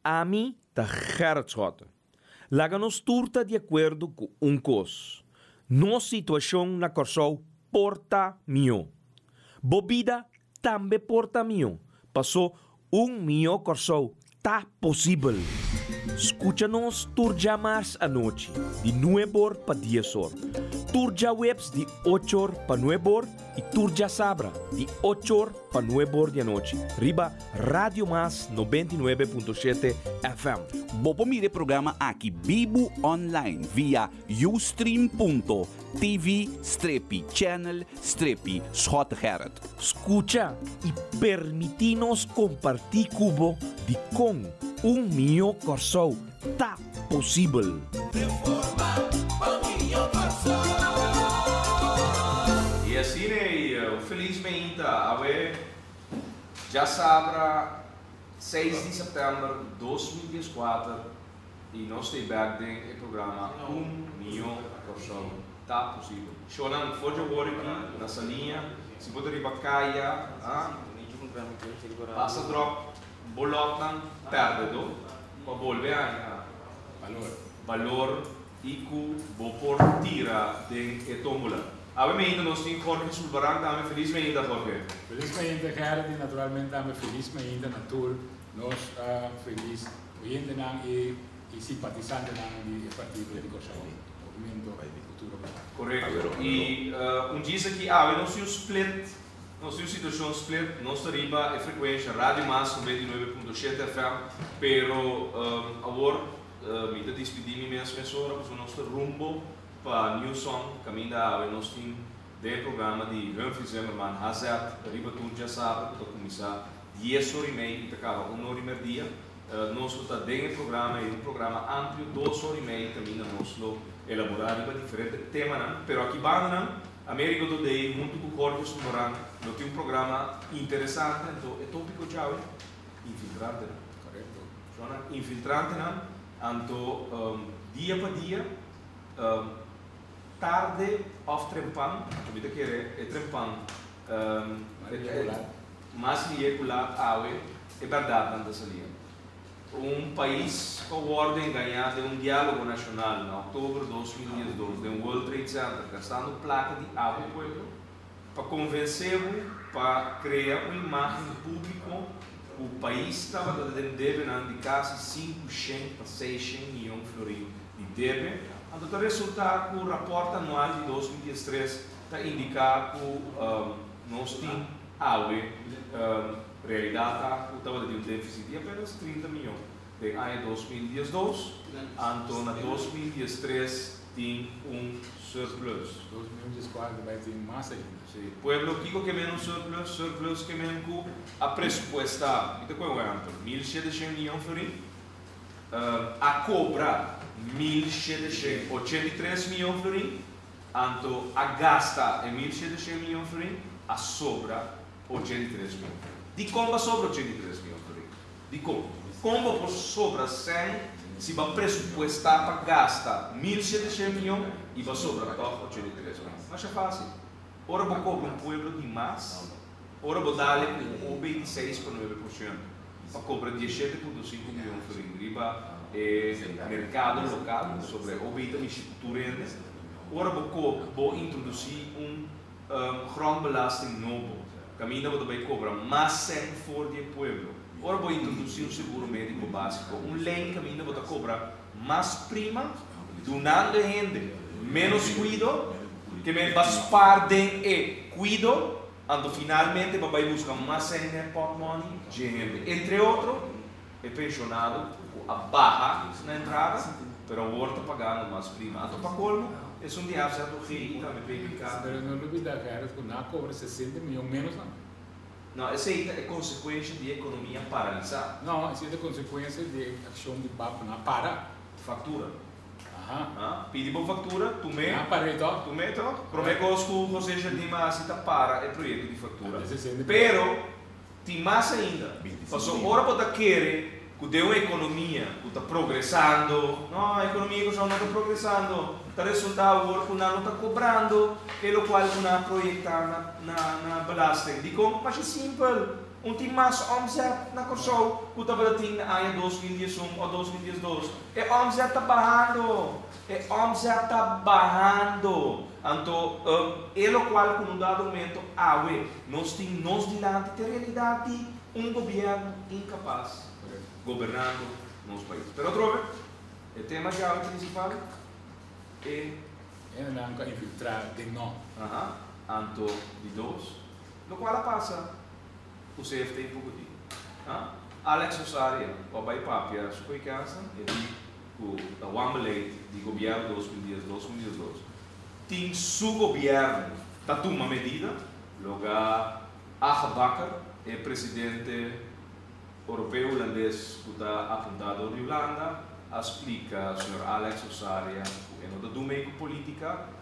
Ami ta Gerrit Schotte. Laga nos tur ta di akuerdo ku un kos, nos situashon na Kòrsou por ta mihó. Bo bida tambe por ta mihó, pasó un mihó Kòrsou ta posibel. Skucha nos tur djamars anochi di nueb'or pa dies'or, tur djaweps di och'or pa nueb'or i tur djasabra di och'or pa nueb'or di anochi riba Radio Mas 99.7 FM. Bo por mira e programa aki bibu online via ustream.tv strepi channel strepi Schottegerrit. Skucha i permití nos kompartí ku bo dikon un mihó Kòrsou ta posibel. I asina ei, un felis meinta awe djasabra 6 di sèptèmber 2014 i nos ta ei bèk den e programa Un Mihó Kòrsou Ta Posibel. Shownan for dje wor aki na Saliña, si bo ta riba kaya, pasa dròp Bo lòtnan pèrdedó pa bolbe haña balor i ku bo por tira den e tómbola. Awe mainta nos tin Jorge Sulbaran tambe. Felis mainta, Jorge. Felis mainta, Gerrit, i naturalmente tambe felis mainta na tur nos felis oyentenan i simpatisantenan di e partido di Kòrsou, Movimiento Futuro Global. Korekto. I un djis aki awe nos tin un split. Nos tin un situacion split, nos ta riba e frecuencia Radio Mas 99.7 FM, pero awor mi ta dispidi mi mes mesora pasobra nos ta rumbo pa New Song caminda awe nos tin den e programa di Humphrey Zimmerman HZ riba tur djasabra cu ta cuminsa dies ora y mei y ta caba un ora y merdia. Nos lo ta den e programa ei, un programa amplio, 2 ora y mei caminda nos lo elabora riba diferente temanan, pero aki bandanan Amerigo Dodey huntu ku Jorge Sulbaran lo tin un programa interesante, anto e topiko djawe, infiltrantenan. Korekto. Shona, infiltrantenan, anto dia pa dia, tarde òf trempan, anto mi ta kere e trempan mas lihe ku lat awe e bèrdatnan ta salia. Un pais ku a wòrdu engañá den un diálogo nashonal na òktober 2012 den World Trade Center gastando plaka di abo pueblo pa konvensé bo pa krea un imágen públiko ku pais tabata den debenan di kasi 500 pa 600 mion florin di debe, anto ta resultá ku rapòrt anual di 2013 ta indiká ku nos tin awe. Realidat ta ku tabata di un défisit di apenas 30 mion den aña 2012, anto na 2013 tin un surplus. 2014 bai tin mas ainda. Sí. Pueblo, kiko ke men un surplus? Surplus ke men ku a presupuestá, mi ta kohe un ehèmpel, 1700 mion florin, a kobra 1783 mion florin, anto a gasta e 1700 mion florin, a sobra 83 mion florin. Dikon bo a sobra 83 mion florin? Dikon? Kon bo por sobra sèn si bo a presupuestá pa gasta 1700 mion i bo a sobra tòg 83 mion? Masha fásil. Ora bo kobra un pueblo di mas, ora bo dale ku un OB di 6,9% pa kobra 17,5 mion florin riba e merkado lokal, pasobra e OB ta mishi ku tur hende, ora bo bo introdusí un grondbelasting nobo, kaminda bo ta bai kobra mas sèn for di e pueblo. Ora bo introdusí un seguro médiko básiko, un lei kaminda bo ta kobra mas prima, dunando e hende ménos kuido, ke men ba spar den e kuido, anto finalmente bo bai buska mas sèn den e pòtmòni dje hende. Entre otro, e penshonado ku a baha na entrada, pero awor ta pagando mas prima. Anto pa kolmo, esun di FZOG i tambe PPK. Pero no lubida, Gerrit, ku nan a kobra 60 miyon ménos nan. No, esei ta e konsekuensha di e ekonomia paralisá. No, esei ta e konsekuensia di e akshon di bap ku nan a para. Faktura. Aha. Ah, pidi bo faktura, tum'é. Nan a par'é tòg. Tum'é tòg. Promé kos ku José Jardim a hasi ta para e proyekto di faktura. Antes esei. Pero tin mas ainda, pasobra ora bo ta kere ku den un ekonomia ku ta progresando, no, ekonomia di Kòrsou no ta progresando, ta resultá awor ku nan no ta kobrando e lokual ku nan a proyektá na na belasting. Dikon? Masha simpel. Un tin mas omzet na Kòrsou ku tabata tin na aña 2011 òf 2012. E omzet ta bahando. E omzet ta bahando. Anto, e lokual ku na un dado momento awe nos tin nos dilanti ta e realidat di un gobièrnu inkapas gobernando nos pais. Pero atrobe, e tema di awe prinsipal e. Hendenan ku a infiltrá den no. Aha, anto di dos. Lokual a pasa ku CFT poko di. Ha? Alex Rosaria ku a bai papia su koe kènsa e di ku ta wanbeleid di gobièrnu 2010, 2012 tin su gobièrnu ta tuma medida, loga Age Bakker e presidente Oropeo Hulandes ku ta apuntá dor di Hulanda a splika señor Alex Rosaria ku e no ta dun mei ku politika,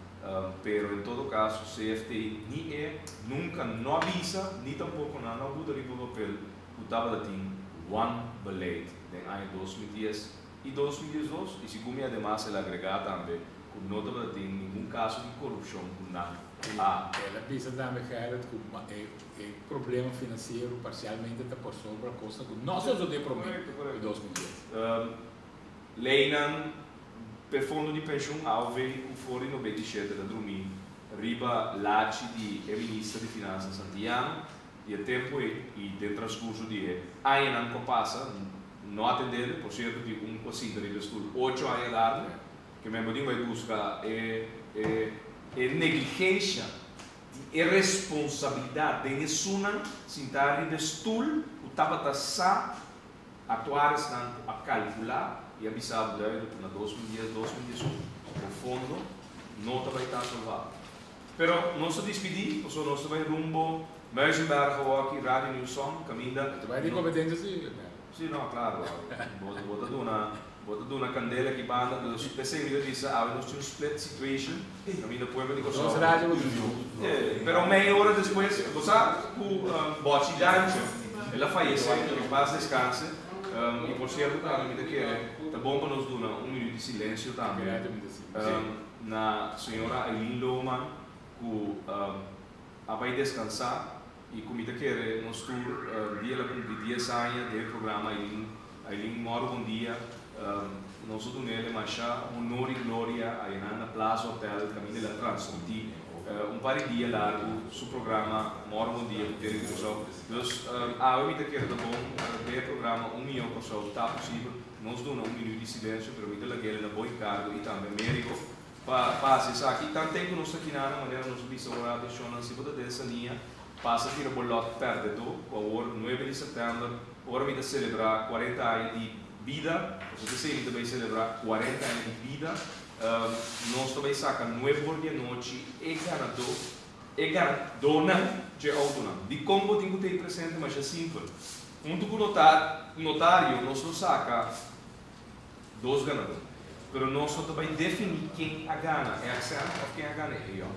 Pero en todo caso CFT ni e nunca no a bisa ni tampoco nan no a buta riba papel cu tabata tin wanbeleid den aña 2010 y 2012 y segun mi ademas el a agrega tambe cu no tabata tin ningun caso di corupcion cu nan a El a bisa tambe Gerrit cu e e problema financiero parcialmente ta pasobra cosnan cu no a sosode prome di 2010. Leynan p'e fondo di penshun AOV ku for di 97 ta drumí riba lachi di e minister di Finansa Santillano di e tempu ei i den transkurso di e añanan ku a pasa no a tendele, por sierto di un ku a sinta riba e stul ocho aña largu, ke men bo tin bai buska e e e negligensha di e responsabilidat den esunnan sintá riba e stul ku tabata sa. Aktuarisnan ku a kalkulá i a bisa bo duidelijk ku na 2010, 2011 bo fondo no ta bai ta solvabel. Pero nos ta dispidí pasobra nos ta bai rumbo Muizenberg awoki, Radio New Song, kaminda. Bo ta bai di kompetensia si, Mel? Si, no, klaro. Bo bo ta duna bo ta duna kandela aki banda, dus p'esei mi ta bisa awe nos tin un split situation kaminda pueblo di Kòrsou. Nos radio bo tin. Pero mei ora despues bo sa ku Bòchi Dancho. El a fayesé, en paz descanse. I por sierto tambe mi ta kere ta bon pa nos duna un minuut di silensio tambe na señora Aileen Lohman ku a bai descansa i ku mi ta kere nos tur dia el a cumpli dies aña den e programa Aileen Aileen mòru bon dia nos a dun'el e masha honor i gloria ayanan na Plaza Hotel kaminda el a transmití un par di dia largu su programa Mòru Bon Dia ku Tele Kòrsou. Dus awe mi ta kere ta bon den e programa Un Mion Kòrsou ta posibel nos duna un minüt di silensio pero mi ta lag'el na bo enkargo i tambe Merigo pa pa hasi esaki. Tanten ku nos ta kinana manera nos a bisa ora atenshonnan si bo ta den Sania pasa tira bo lòt pèrdedó ku awor nuebe di sèptèmber ora mi ta selebrá 40 aña di bida pasobra esei mi ta bai selebrá 40 aña di bida. Nos ta bai saka nuebe or di anochi e ganadó, e ganadónan dje outonan. Dikon bo tin ku ta ei presente? Masha simpel. Huntu ku notario nos lo saka dos ganadó, pero nos no ta bai definí ken a gana e Accent òf ken a gana e Eon.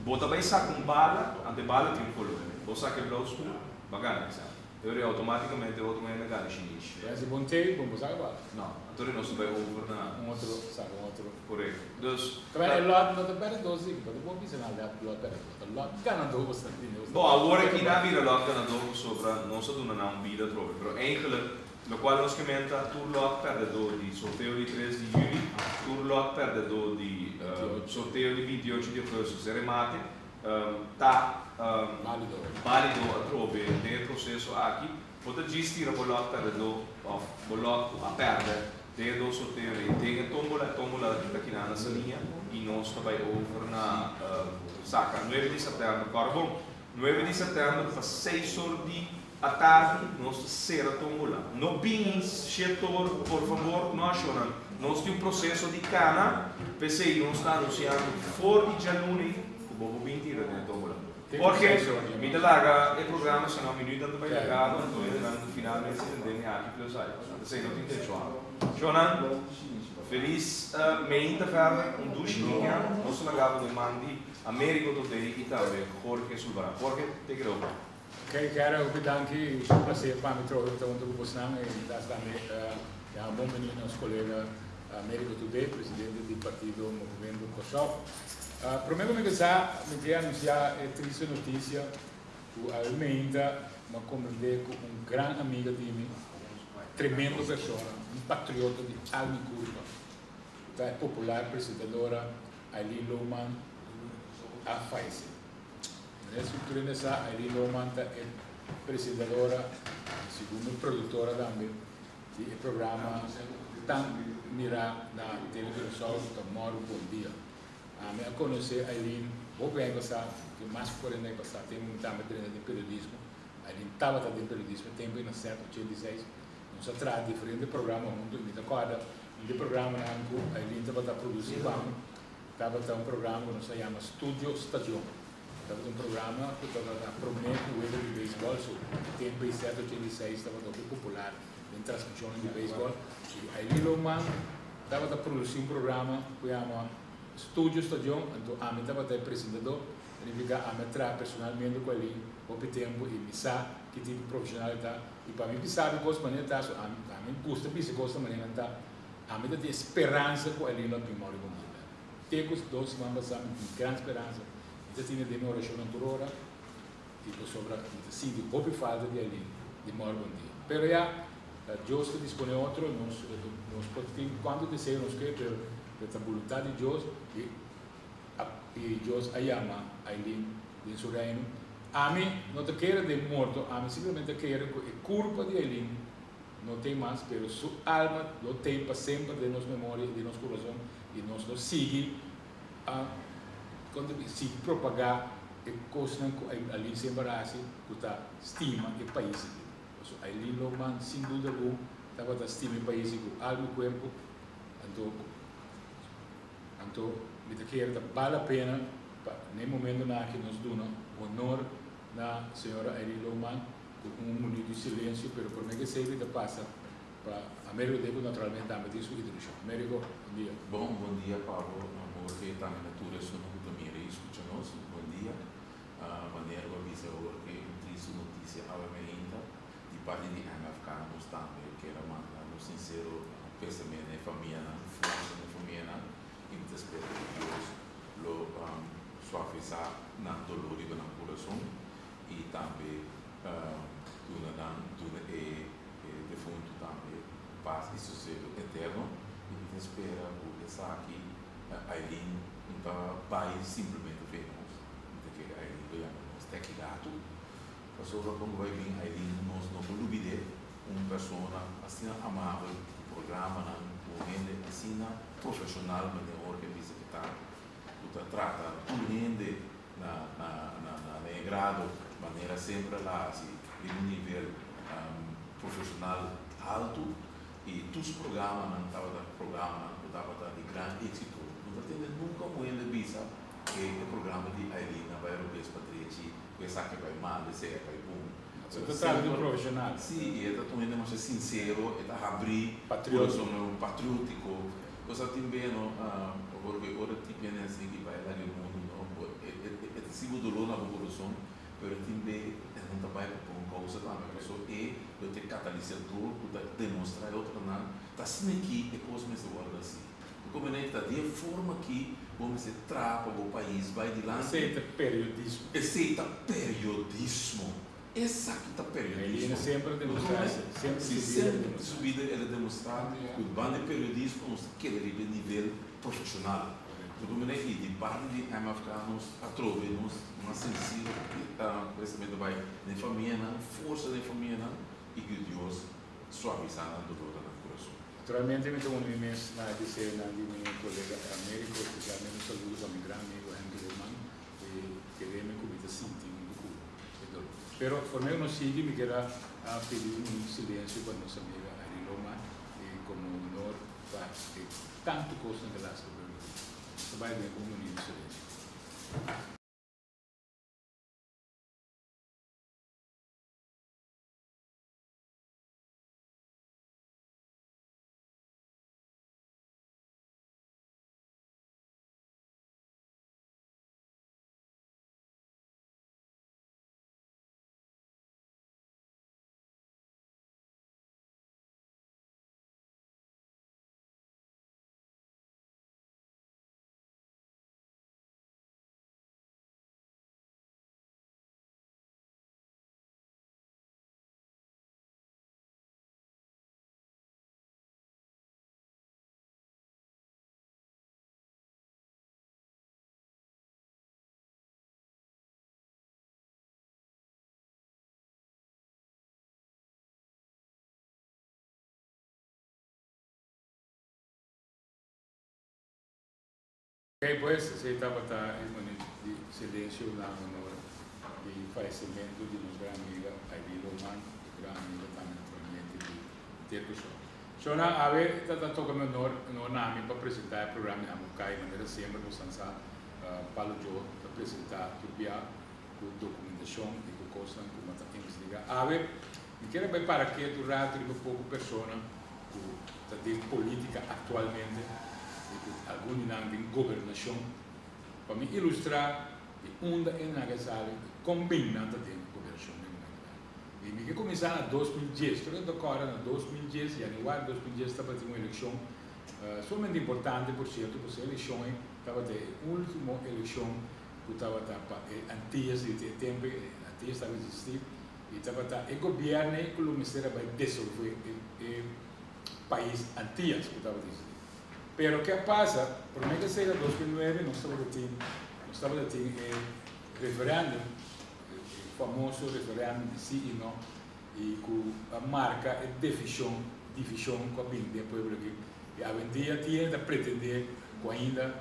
Bo ta bai saka un bala, anto e bala tin un kolor. Bo saka e blou skur, bo a gana e Accent. E ora automáticamente otro hende a gana shinish. Pero si bon tei, bon bo saca bal. No, anto nos ta bai over na. Un otro, saca un otro. Correcto. Dus. Terwijl e lot no ta perde dos di, bo ta por bisa na lot lot perde dos. Ta lot ganador bo sta tende. Bon, awor aki nan a bira lot ganador pasobra nos a duna nan un bida atrobe. Pero eigenlijk, locual nos ke men ta tur lot perdedor di sorteo di 3 di juli, tur lot perdedor di sorteo di 28 di augustus e remate, Ta bálido atrobe den e proseso aki. Bo ta djis tira bo lòt pèrdedó òf bo lòt ku a pèrdè den e dos sorteo ei den e tómbola. E tómbola ta kita kinan na Saliña i nos ta bai over na saka nuebe di sèptèmber. Kòrda bon, nuebe di sèptèmber pa seis or di atardi nos ta sera tómbola. No bini shete or, por fabor, no ashonan. Nos tin un proseso di kana, p'esei nos ta anunsiando for di djaluna. Ku bo por bin tira den e tómbola. Jorge, mi ta laga e programa sino minuut anto bai lagado anto hendenan finalmente tende mi aki plus ai. Esei no tin intenshon. Shonnan, felis meinta verder, un dushi weekend. Nos ta laga bo den man di Americo Todey i tambe Jorge Sulvaran. Jorge, take it over. Ok, Gerrit, hopi danki i un placer pa mi trobe ta hunto ku bosnan i mi ta hasi tambe ya bon bini nos kolega Americo Todey, presidente di partido Movemento Kòrsou. Prome ku mi kasa mi ke anunsiá e triste notisia ku awe meinta. Mi a komprendé ku un gran amiga di mi, tremendo persona, un patriota di alma i kurpa, ku ta e popular presentadora Aileen Lohman a fayesé. Manera si tur hende sa, Aileen Lohman ta e presentadora i segun mi produktora tambe di e programa tan mirá na Tele Curaçao ku ta Mòru Bon Dia. Ami a konosé Aileen hopi aña pasá, tin mas ku kuarenta aña pasá, tempu mi tambe drenta den periodismo. Aileen tabata den periodismo e tempu ei na sèt 86. Nos a traha diferente programa huntu i mi ta kòrda un di e programanan ku Aileen tabata produsí pa mi tabata un programa ku nos a yama Studio Stadion. Tabata un programa ku tabata promé ku wega di beisbòl, so e tempu ei sèt 86 tabata hopi popular den transmishonnan di beisbòl. I Aileen Lohman tabata produsí un programa ku yama Studio Stadion, anto ami tabata e presentadó, ta nifiká ami a traha personalmente ku Aileen hopi tempu i mi sa ki tipo profeshonal e ta. I pa mi bisa mi kos manera ta, so ami ami gusta bisa kos ta manera nan ta, ami ta tin e speransa ku Aileen lo a bin mòri bon dia. Te ku dos siman pasá mi tin gran speransa, mi ta tene den mi orashonnan tur ora i pasobra mi ta sinti hopi falta di Aileen di mòri bon dia. Pero ya, ta Dios ta dispone otro, nos nos por tin kuantu deseo nos ke, pero e ta boluntad di Dios i i Dios a yama Aileen den su reino. Ami no ta kere den morto, ami simplemente ta kere ku e kurpa di Aileen no t'ei mas, pero su alma lo t'ei pa semper den nos memoria i den nos kurason i nos lo sigui a kon ta bisa sigui propagá e kosnan ku Aileen semper a hasi ku ta stima e pais aki. Pasobra Aileen Lohman sin duda algun tabata stima e pais aki ku alma i kuerpo. Anto anto mi ta kere ta bal la pena pa na e momentonan aki nos duna honor na señora Aileen Lohman ku un minuut di silensio, pero prome ke esei mi ta pasa pa Americo Deco naturalmente tambe tin su introduccion. Americo, bon dia. Bon, bon dia Pablo, Jorge, tambe na tur esunnan ku ta mira i skucha nos, bon dia. Manera bo a bisa Jorge, un tristu notisia awe mainta di parti di MFK nos tambe kier a manda nos sincero pesame na e famianan, forsa na e famianan y mi ta spera cu Dios lo suavisa nan dolor riba nan curason y tambe duna nan duna e defunto tambe paz y sosego eterno y mi ta spera cu esaki Aileen no ta bay simplemente fe nos, mi ta kere Aileen lo yama nos te aki rato. Pasobra kon ku bai bin Aileen nos no por lubid'é, un persona asina amabel, ku programanan, ku un hende asina profeshonal manera Jorge a bisa ku ta, ku ta trata tur hende na na na na e grado manera semper el a hasi riba un nivel profeshonal haltu i tur su programanan tabata programanan ku tabata di gran éksito. No ta tende nunka un hende bisa e programa di Aileen a bai robes pa drechi. Ku esaki bai mal, esei a bai bon. So ta trata di un profesional. Si, i e ta un hende masha sinsero, e ta habrí Patriótiko. kurason, patriótiko. Cosa tin be no, porque ora tin hende asina ki bai laga e mundu no, bo e e ta sinti bo doló na bo kurason, pero tin be e no ta bai pa bon kousa tambe, pasobra e lo ta e katalisador ku ta demostrá e otronan ta asina ki e kos mester wòrdu hasi. Bo komprende? Ta di e forma ki bo mester traha pa bo pais bai dilanti. Esei ta periodismo. Esei ta periodismo. Esaki ta periodismo. Elina semper a demostrá esei. Semper Si, su bida a semper demostrá. su bida el a demostrá ku banda di periodismo nos ta keda riba e nivel profeshonal. Bo komprende? I di parti di MFK nos atrobe nos mas sinsero pensamentu bai na e famianan, forsa na e famianan i ku Dios suavisá nan dolor na nan kurason. Naturalmente mi ta uni mi mes na e deseonan di mi colega Americo, especialmente un saludo pa mi gran amigo Henry Roman y keremi cu mi ta sinti hunto cu e dolor. Pero for mi cu nos sigui mi kier a pidi un minuto silencio pa nos amiga Irene Roman y como honor pa e tanto cosnan cu el a haci pa pueblo di Aruba. Nos ta bay den un minuto silencio. Ok, pues esei tabata e minuut di silencio na honor di fayecimento di nos gran amiga Aileen Lohman y gran amiga tambe naturalmente di Terco Show. Shona, awe ta ta toca mi honor, honor na mi pa presenta e programa di Amucay, manera semper nos a sa Palo Joe ta presenta tur bia cu documentacion y cu cosnan cu mi ta investiga. Awe mi kier a bay para ketu un rato riba poco persona cu ta den politica actualmente y cu algun di nan den gobernacion pa mi ilustra di unda e naga sali y con bin nan ta den gobernacion den momento aki. Y mi ke cuminsa na 2010, tur ta corda na 2010, januari 2010 tabatin un eleccion sumamente importante por cierto, pasobra e eleccion ey tabata e ultimo eleccion cu tabata pa e Antillas di e tempo ey, Antillas tabata existi. Y tabata e gobierno ey cu lo mester a bay desolve e pais Antillas cu tabata existi. Pero ke a pasa, prome ke sega 2009 nos tabata tin, nos tabata tin e referendum, e famoso referendum di si y no, y cu a marca e defision, division cu a bini den e pueblo aki. Y awendia tin hende ta pretende cu ainda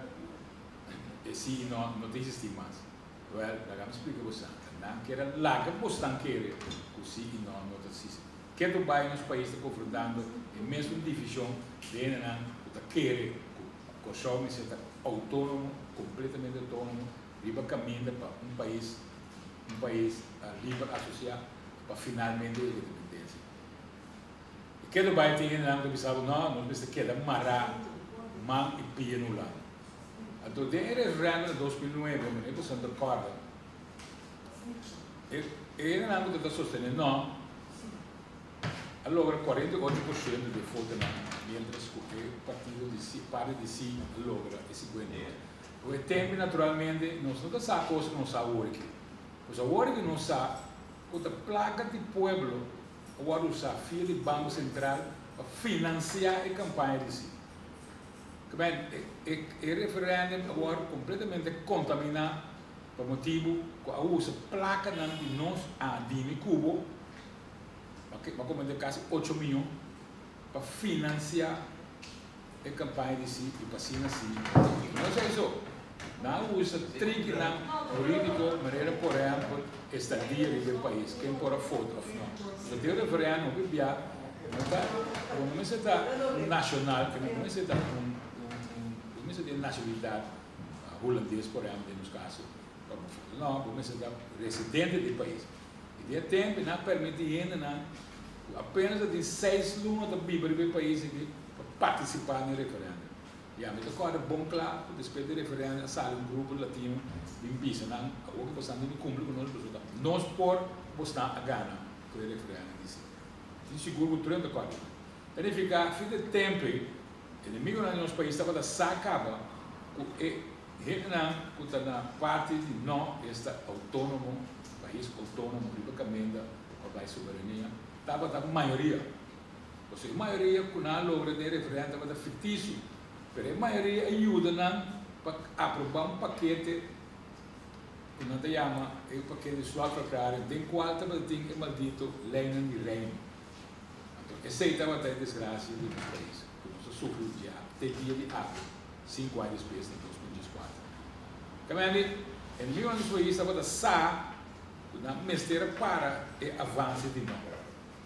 e si y no no ta existi mas. Wel, laga mi splika bosan. Nan kier a laga bosnan kere ku si i no no ta sisi. Ketu bai nos pais ta konfrontando e mesun divishon di hendenan ku ta kere ku Kòrsou mester ta outónomo, kompletamente outónomo, riba kaminda pa un pais, un pais liber asosiá pa finalmente yega independensia. I ketu bai tin hendenan ku ta bisa bo no, nos mester keda mará man i pia na Hulanda. Anto den e referendum di 2009, meneer ku Santa Corda, e hendenan ku ta sostene no a logra 48% di e votonan, mientras ku e partido di si, parti di si a logra e 52. Ku e tempo naturalmente nos no ta sa kos ku nos sa awor aki. Pues awor aki nos sa ku ta plaka di pueblo a wòrdu usá via di Banko Sentral pa finansiá e kampaña di si. Kmen, e referendum a wòrdu kompletamente kontaminá pa motibu ku a usa plakanan di nos a dimi kubo, a koment'é kasi ocho miyon, pa finansiá e kampaña di sí i pa asina sí. No esei so, nan a usa trikinan hurídiko manera por ehèmpel estadia riba e pais, ken por a foto òf no. Durante e referendum hopi bia No ta, bo no mester ta un nacional, ke no mester ta un, un, bo no mester tin nacionalidad hulandes, por ehempel, den nos caso, pa bo foto. No, bo mester ta residente di e pais. I den e tempo nan a permiti hendenan ku apenas a tin seis luna ta biba riba e pais aki pa participa na e referendum. I ami ta kòrda bon kla ku despues di e referendum a sali un grupo latino bin bisa nan, awor ku bosnan tin di kumpli ku nos, pasobra nos por bosnan a gana ku e referendum di si. Tin sigur ku 30 kòrda. Ta nifiká fin di tempu ei, enemigonan di nos pais tabata sa kaba ku e hendenan ku ta na parti di no esta outónomo, pais outónomo riba kaminda pa bai soberania, tabata mayoria. Pasobra e mayoria ku nan a logra den e referèndum tabata fiktisio, pero e mayoria a yuda nan pa aprobá un pakete. Ku nan ta yama e pakete di slotverklaring den kual tabatin e maldito leinan di Reino. Anto esei tabata e desgrasia di nos pais ku nos a sufri dja te dia di awe, sinku aña despues na 2014. Kamendi, enemigonan di nos pais tabata sa ku nan mester a para e avanse di no.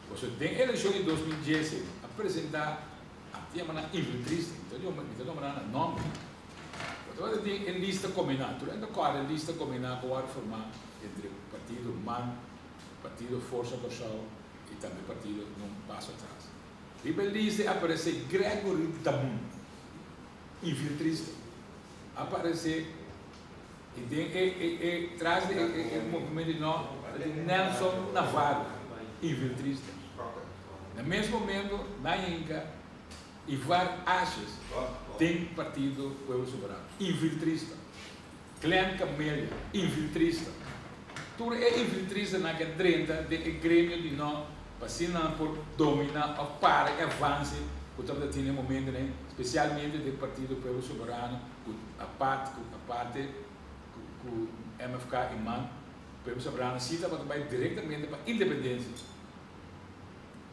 Pasobra den elekshon di 2010 a presenta, a ta yama nan infiltrista, mi ta nombra nan na nomber. Bo tabata tin e lista kombiná. Tur hende kòrda e lista kombiná ku wòrdu formá entre partido man, partido Forsa Kòrsou i tambe partido Nun Paso Atras. Riba e lista e aparesé Gregory Damun, infiltrista. A aparesé i den e e e tras di e e movimento di no tabatin Nelson Navarro, infiltrista. Na mes momento nan hinka. Ivar Asjes den Partido Pueblo Soberano, infiltrista. Glenn Camelia, infiltrista. Tur e infiltristanan ke drenta den e gremio di no pa asina nan por domina of para e avance ku tabata tin na e momentonan, spesialmente den Partido Pueblo Soberano ku apart ku aparte ku MFK i man, Pueblo Soberano si tabata bai direktamente pa independensia.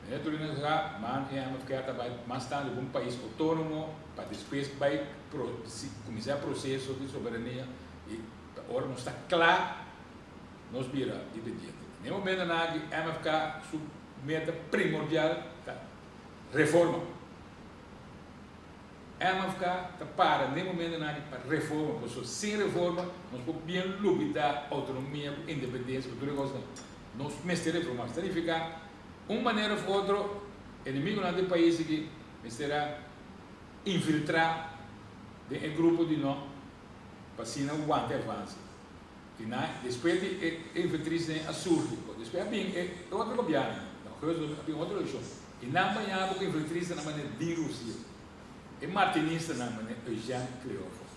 Meneer Turinga, man e MFK ta bai mas tantu un pais outónomo pa despues bai kuminsá e proseso di soberania i ora nos ta kla nos bira independiente. Na e momentonan aki MFK su meta primordial ta reforma. MFK ta para na e momentonan aki pa reforma pasobra sin reforma nos por bien lubida outonomia ku independensia ku tur e kosnan. Nos mester reforma. Esei ta nifiká Un manera of otro, enemigunan di e pais aki mester a infiltrá den e grupo di no pa asina wanta e avanse. I nan, despues di e infiltrisnan a surgi, despues a bin e otro gobièrnu, na augustus a bin otro elekshon, i nan baña bo ku infiltristanan manera Dean Rusia, e martinistanan manera Eugène Cleophas.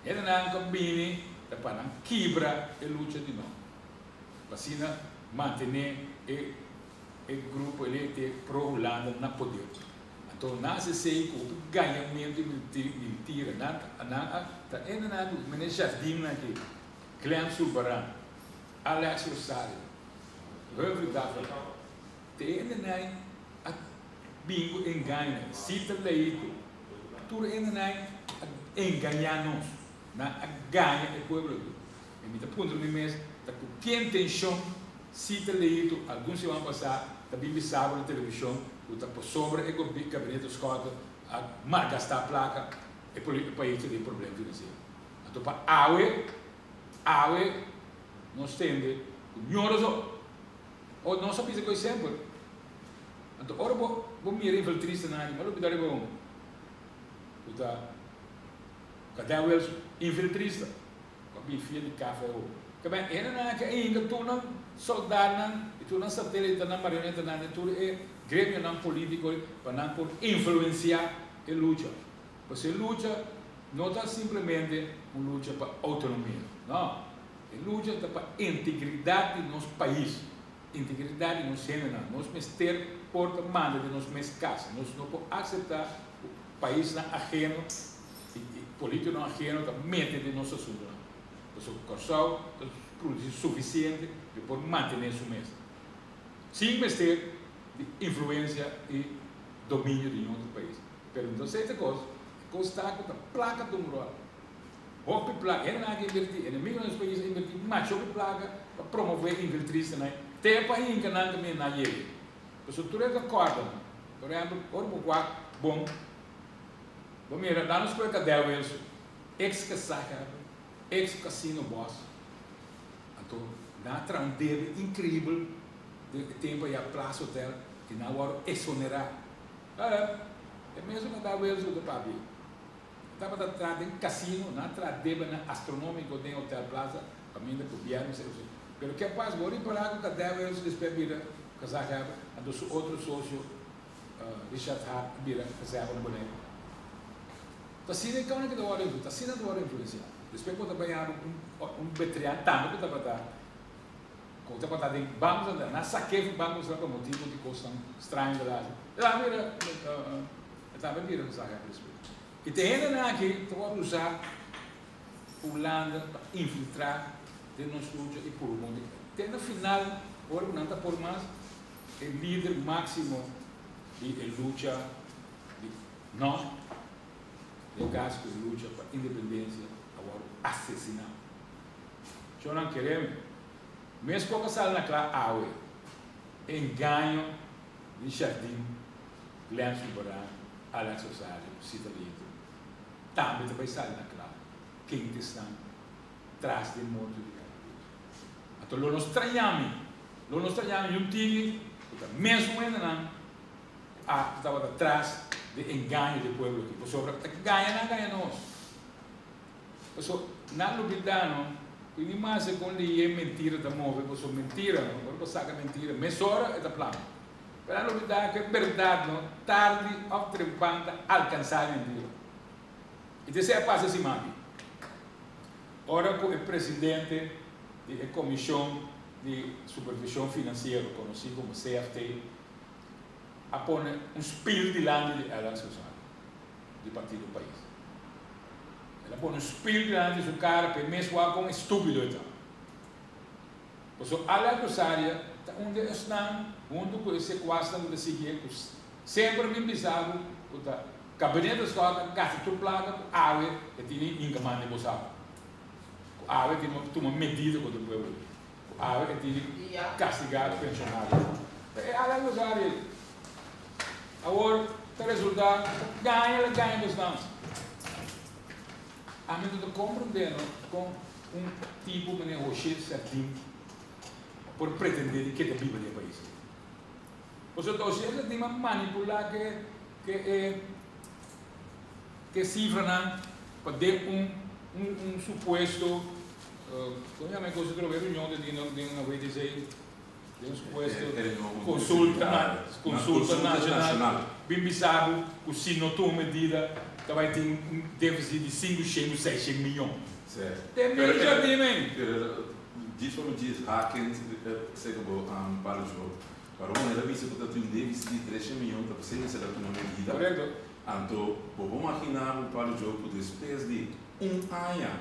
Hendenan ku a bini ta pa nan kibra e lucha di no. Pa asina mantené e e grupo elite pro Hulanda na poder. Anto nan hasi esei ku hopi gañamentu i mentira. Nan nan a ta ende nan ku meneer Jardim nan aki, Glenn Sulbaran, Alex Rosario, Humphrey Daffel, te ende nan a bin ku engaño, Sita Leito, tur ende nan a engañá nos, nan a gaña e pueblo aki. I mi ta puntra mi mes ta ku ke intenshon si ta leí tu algun siman pasá ta bin bisa bo na televishon ku ta pasobra e gabinete Schotte a malgastá plaka e pais ta den problem finansiero. Anto pa awe, awe nos tende ku ñoro so. O nos a bisa ku esempel. Anto ora bo bo mira infiltristanan aki, bo lo bida riba un ku ta Kadel Wilson, infiltrista. Ku a bin fia di kafe awo. Ke ben hendenan aki a hinka tur nan soldatnan i tur nan satelitenan, marionetanan i tur e gremionan politiko pa nan por influensiá e lucha. Pasobra e lucha no ta simplemente un lucha pa outonomia. No. E lucha ta pa integridat di nos pais, integridat di nos hendenan. Nos mester por ta manda den nos mes kas. Nos no por akseptá ku paisnan aheno I politikonan ajeno ta mete den nos asuntunan. Pasobra Kòrsou ta produsí sufisiente pa e por mantené su mes, sin mester di influensia i dominio di otro pais. Pero mi ta seta kos, e kos ta ku ta plaka ta un ròl. Hopi plaka, hendenan a invertí, enemigunan di nos pais a invertí masha hopi plaka pa promové infiltristanan te pa hinka nan kaminda nan yega. Pasobra tur e ta kòrda, por ehèmpel, ora bo wak bon. Bo mira, nan nos koe Cadel Wilson, ex casaca, ex casino boss. Anto nan a traha un debe increibel den e tempo aya Plaza Hotel y nan a worde exonera. Eh, e mesun Cadel Wilson cu ta papia. E tabata traha den casino, nan a traha debenan astronomico den Hotel Plaza, caminda gobierno mester exonera. Pero ke pasa? Bo ripara cu Cadel Wilson despues a bira casaca, anto su otro socio. Richard Hart a bira reserva na Boneiru. Ta asina e kòne ku ta wòrdu ta asina ta wòrdu influensiá. Despues ku bo ta baña un un betrian tambe ku tabata ku tabata den Banko Sentral, nan a sak'é for Banko Sentral pa motibu di kosnan straño ku el a hasi. El a bira el tambe a bira reserva despues. I te hendenan aki ta wòrdu usá Hulanda pa infiltrá den nos lucha i puru mundu. Te na final ora ku nan ta por mas. E lider máksimo di e lucha di no, den kas ku e lucha pa independensia a wòrdu asesiná. Shonnan kere mi, mes poko sali na kla awe, e engaño di Jardim, Glenn Sulbaran, Alex Rosario, Sita Leito, tambe ta bai sali na kla ken ta esnan tras di e morto di Carlos. Anto lo no strañá mi. Lo no strañá mi un tiki ku ta mesun hendenan a ku tabata tras di engaño di e pueblo aki, pasobra ta gaña nan gaña nos. Pasobra nan lubidá no ku ni mas e kon lié mentira ta move, pasobra mentira no, ora bo saka mentira mesora e ta plama. Pero nan lubidá ku e bèrdat no tardi òf trempan ta alkansá e mentira. I ta esei a pasa siman aki. Ora ku e presidente di e Komishon di Supervishon Finansiero, konosí komo CFT, a pone un spil dilanti di Alex Rosario, di Partido Pais. El a pone un spil dilanti di su kara pa e mes wak kon estúpido e ta. Pasobra Alex Rosario ta un di esnan. Huntu ku e sekuasnan ku ta sigui ku semper bin bisa bo ku ta Kabinet Schotten gasta tur plaka ku awe e tini inka manda e bo sa ku awe tin tuma medida kontra e pueblo ku awe e tini kastiga pensionario. Ta e Alex Rosario ei. Awor ta resulta ta gaña la gaña bosnan. Ami no ta komprende no kon un tipo manera José Sardin por pretende di keda biba den e pais ei. Pasobra ta José Sardin a manipula ke ke e ke sifranan pa den un un un supuesto komo yama e kos atrobe e reunion den den na WTC den un supuesto konsulta konsulta nashonal bin bisa bo ku si no tuma medida ta bai tin un defisit di sinku shen ku seis shen miyon. Te mil djardin men. Djis pa mi djis haken seka bo palo jo. Pero manera bisa ku ta tin un defisit di tresha miyon ta p'esei mester a tuma medida. Korekto. Anto bo por magina bo palo jo ku despues di un aña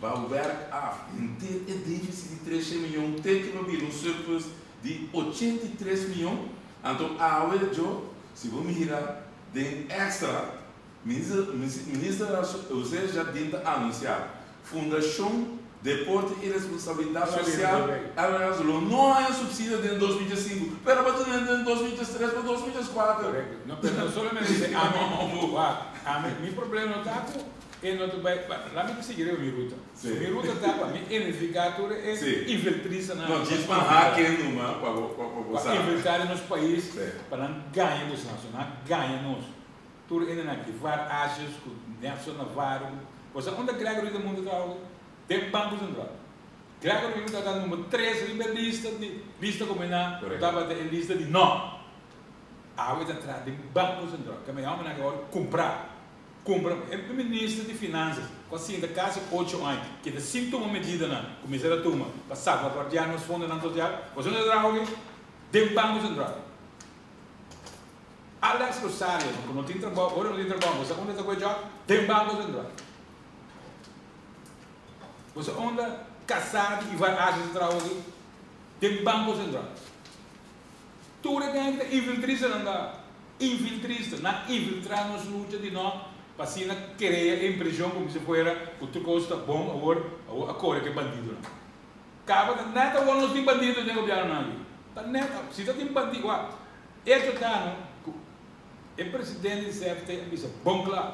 ba werk af henter e defisit di tresha miyon te ku lo bira un surplus di 83 miyon. Anto awe jo si bo mira den extra minister minister Jose Jardim ta anunsia Fundashon Deporte i Responsabilidat Sosial, RRS, lo no haña supsidio den 2005, pero pa tene den 2003 pa 2004. Korekto. No, pero no solamente esei, ami, wak, ami, mi problema no ta ku e no ta bai, laat mi sigui riba mi ruta. Sí. Mi ruta ta pa mi identifiká tur e Sí. infiltristanan No, ku djis ta pa infiltrá, hake numa pa bo, pa bo pa sa. infiltrá den nos pais, Sí. pa nan gaña nos, nan gaña nos. Tur hendenan ki var asjes ku Nelson Navarro ku bo sa unda Gregory ta munta traha den Banko Sentral. Gregory mi ta number tres riba e lista di lista ku mi na ku tabata e lista di no. Awe ta traha den Banko Sentral. Keme e homennan aki awor kumpra kumpra e minister di finansas ku a sinta kasi ocho aña keda sin tuma medidanan ku mester a tuma pa salvaguardia nos fondonan sosial. Bo sa unda ta traha aki? Den Banko Sentral. Alex Rosario, ku no tin trabou, ora no tin trabou, bo sa unda ta ku e job? Den Banko Sentral. Bo sa unda kasá di Ivar Asjes ta traha aki? Den Banko Sentral. Tur e kende ta infiltristanan ta infiltrista, nan infiltrá nos lucha di no pa asina krea e impreshon komo si fuera ku tur kos ta bon awor, awor a kore ku e bandidonan. Kaba ta nèt awor nos tin bandido den gobièrnunan aki. Ta nèt, si ta tin bandido, wak. Echo ta no ku e presidente di CFT a bisa bon kla,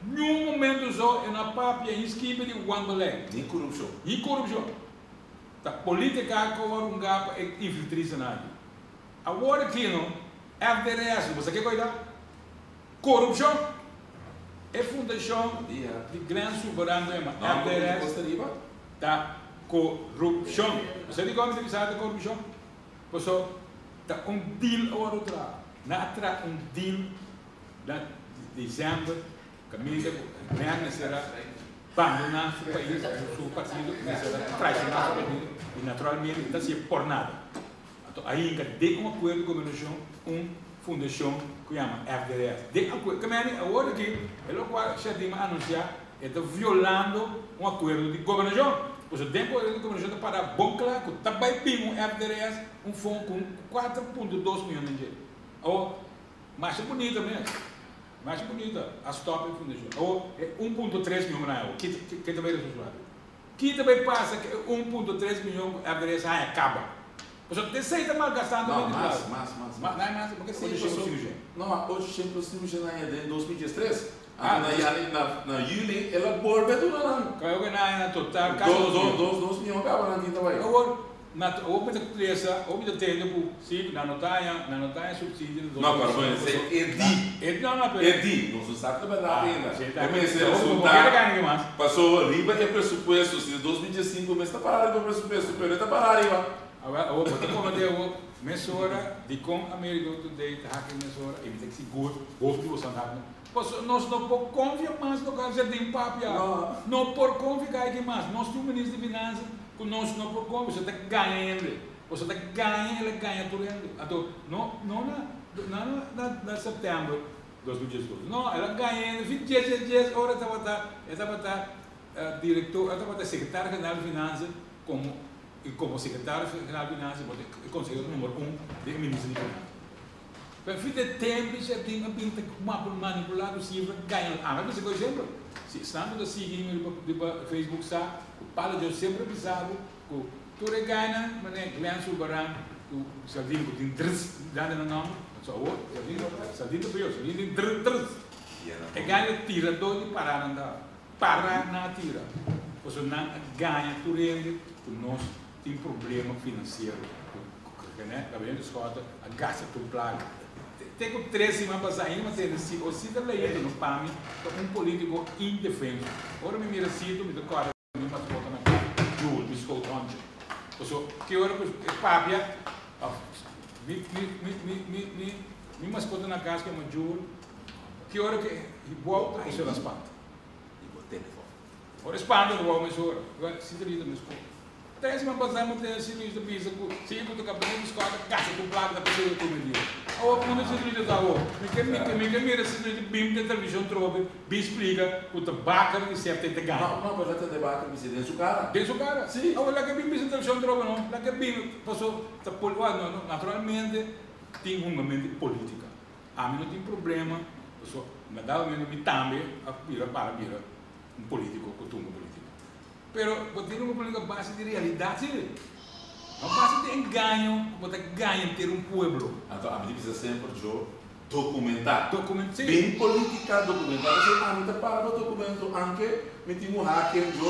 niun momento so e no a papia ni skibi di wanbeleid. Ni korupshon. Ni korupshon. Ta politika ku a runga pa e infiltristanan aki. Awor aki no, FDRS, bo sa ke koi ta? Korupshon! E fundashon di Glenn Subaran ku yama FDRS ta korupshon. Bo sa dikon mi ta bisa ta korupshon? Paso ta un deal a wòrdu traha. Nan a traha un deal na december kaminda ku Glenn mester a bandoná su pais, su partido, mester a traishoná su partido i naturalmente e ta hasié por nada. Anto a hinka den un akuerdo di gobernashon un fundashon ku yama FDRS. Den akuerdo, ke mende awor aki e lokual Shadima a anunsiá e ta violando un akuerdo di gobernashon. Pasobra den akuerdo di gobernashon ta para bon kla ku ta bai bin un FDRS, un fon ku 4.2 miyon den dje. Awor, masha bunita mes, masha bunita a stòp e fundashon. Awor, e 1.3 miyon nan awor, ke ta bai resolvé? Ki ta bai pasa ku e 1.3 miyon ku FDRS haña kaba? Pasobra t'esei ta malgastando No, mente mas, plaka. mas, mas, Ma, mas. no hay mas, porque Sí, 800 paso, miljoen. no, 800 miljoen aña den 2013. Ah, Anto na jali, na, na juli, el a bolbe duna nan. Creo que na, na total, casi Dos, 2 dos, miljoen. dos, dos miljoen kaba nan tin ta bai. Awor, na, awor mi ta lesa, awor mi ta tende ku, sí, nan no ta haña, nan no ta haña subsidio na No, pero 2005, bueno, paso, e di. e, no, no, pero. E di, nos no sa ku ta bèrdat Ah, ainda. sí, ta. E mester Awor, bo resultá. kere gana ki mas? Paso riba e presupuesto, si 2015 mester ta pará riba e presupuesto, pero e ta pará riba. Awel, awor bo ta komprendé awor mesora dikon America Today ta haki mesora i mi ta sigur hopi di boso a haki. Pasobra nos no por konfia mas loke a Jardim papia. No por konfia kai aki mas. Nos tin un minister di finansa ku nos no por konfia. Boso ta gaña hende. Boso ta gaña, el a gaña tur hende. Anto no no na no na na september 2018. No, el a gaña hende fin dies dies dies ora e tabata e tabata direktor e tabata sekretario general di finansa komo. I komo sekretario general di Finansia bo ta e konsehero numero un di e minister di Finansia. Pero fin di tempu Chardin a bin ta manipulá ku sifra gaña. Ami a bisa ku ehempel, si esnan ku ta sigui mi riba Facebook sa ku Palo Joe semper a bisa bo ku tur e gainan manera Glenn Sulbaran ku Chardin ku tin drts grandi na nòmber, so awor Chardin Chardin ta peor, Chardin tin dr drts. E gaina tiradó di pará nan ta. Para nan a tira, pasobra nan a gaña tur hende ku nos tin problema finansiero, ku Gabinete Schotte a gasta tur plaka. Te ku tres siman pasá ainda mi a tende si Osita Leito no pa mi ta un politiko indefenso. Ora mi mira Sito mi ta kòrda mi maskota na kar, Jewel, mi schoothondje. Pasobra ki ora ku e papia òf mi mi mi mi mi mi maskota na kas ku yama Jewel, ki ora ku e bou ta esei la spanta. Di bo telefòn. Ora e spanta bo wou mesora. Bo sinti lita meskos. Tres siman pasá mi tene Sint Luis ta bisa ku si ku ta kab'é di skòl ta gasta tur plaka ta pas'é tur medida. Awor unda Sint Luis ta ta awor? Mi ke mi ke mira Sint Luis ta bin den televishon trobe bin splika ku ta baker di sèfte ta gana. No, no, pero ta tende baker bisa den su kara. Den su kara? Si. Awor laga bin bisa televishon trobe no. Laga bin paso ta pol no no naturalmente tin hungamento di politika. Ami no tin problema, pasobra na dado momento mi tambe a bira para bira un politico cu tumba politica. Pero bo tin un politica a base di realidad si, no a base di engaño cu bo ta gaña henter un pueblo. Anto ami ta bisa semper jo documenta. Documenta, si. Den politica documenta. Pasobra ami ta para pa documento anke mi tin un haker jo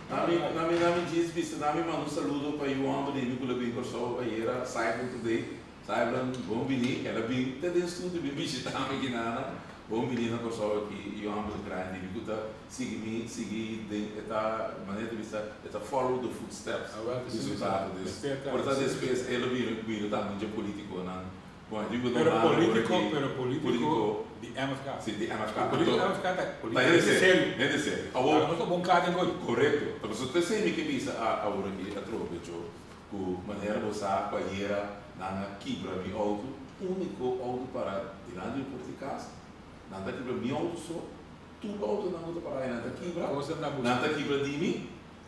na mi na mi na mi djis bisa na mi manda un saludo pa yu homber di mi cu lo bin Corsou ayera Cyber Today. Saibran, bon bini. El a bin te den studio bin bishita mi kinana. Bon bini na Kòrsou aki. Yu hòmber grandi mi ku ta sigui mi sigui den e ta manera ta bisa e ta follow the footsteps di su tata. Dus por ta despues el a bira bira tambe dje politikonan. Bon e tipo Pero normal awor politiko, aki pero politiko politiko di MFK. Si di MFK. Politiko di Anto MFK ta ta politiko hende hende serio, serio. hende serio. Awor Awor nos ta bon kla den koyo. korekto. Ta pasobra ta esei mi ke bisa awor aki atrobe djo. Ku manera bo sa ku ayera nan a kibra mi outo, úniko outo para dilanti mi porta di kas, nan ta kibra mi outo so, tur outonan ku ta para ei nan ta kibra, nan ta kibra di mi,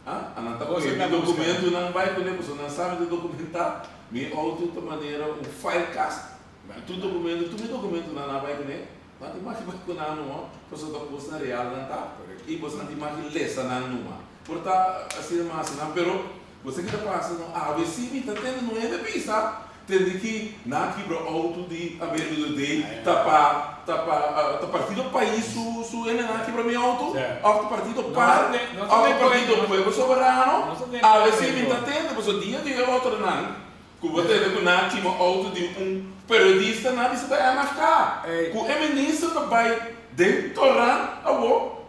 a nan ta kohe mi dokumentunan bai kuné pasobra nan sa mi ta dokumentá, mi outo ta manera un file kast, tur dokumento, tur mi dokumentunan nan a bai kuné, nan tin maki bai ku nan numa pasobra ta kosnan real nan ta i boso nan tin maki lesa nan numa, por ta asina mas asina pero. Bo sa ki ta pasa no awe si mi ta tende no hende bisa tende ki nan a kibra auto di Americo do Day ta pa ta pa ta partido pais su su hende nan a kibra mi auto of ta partido par of ta partido pueblo soberano awe si mi ta tende pasobra dia di e otronan ku bo tende ku nan a kima auto di un periodista nan a bisa ta MFK ku e minister ta bai den toran awo.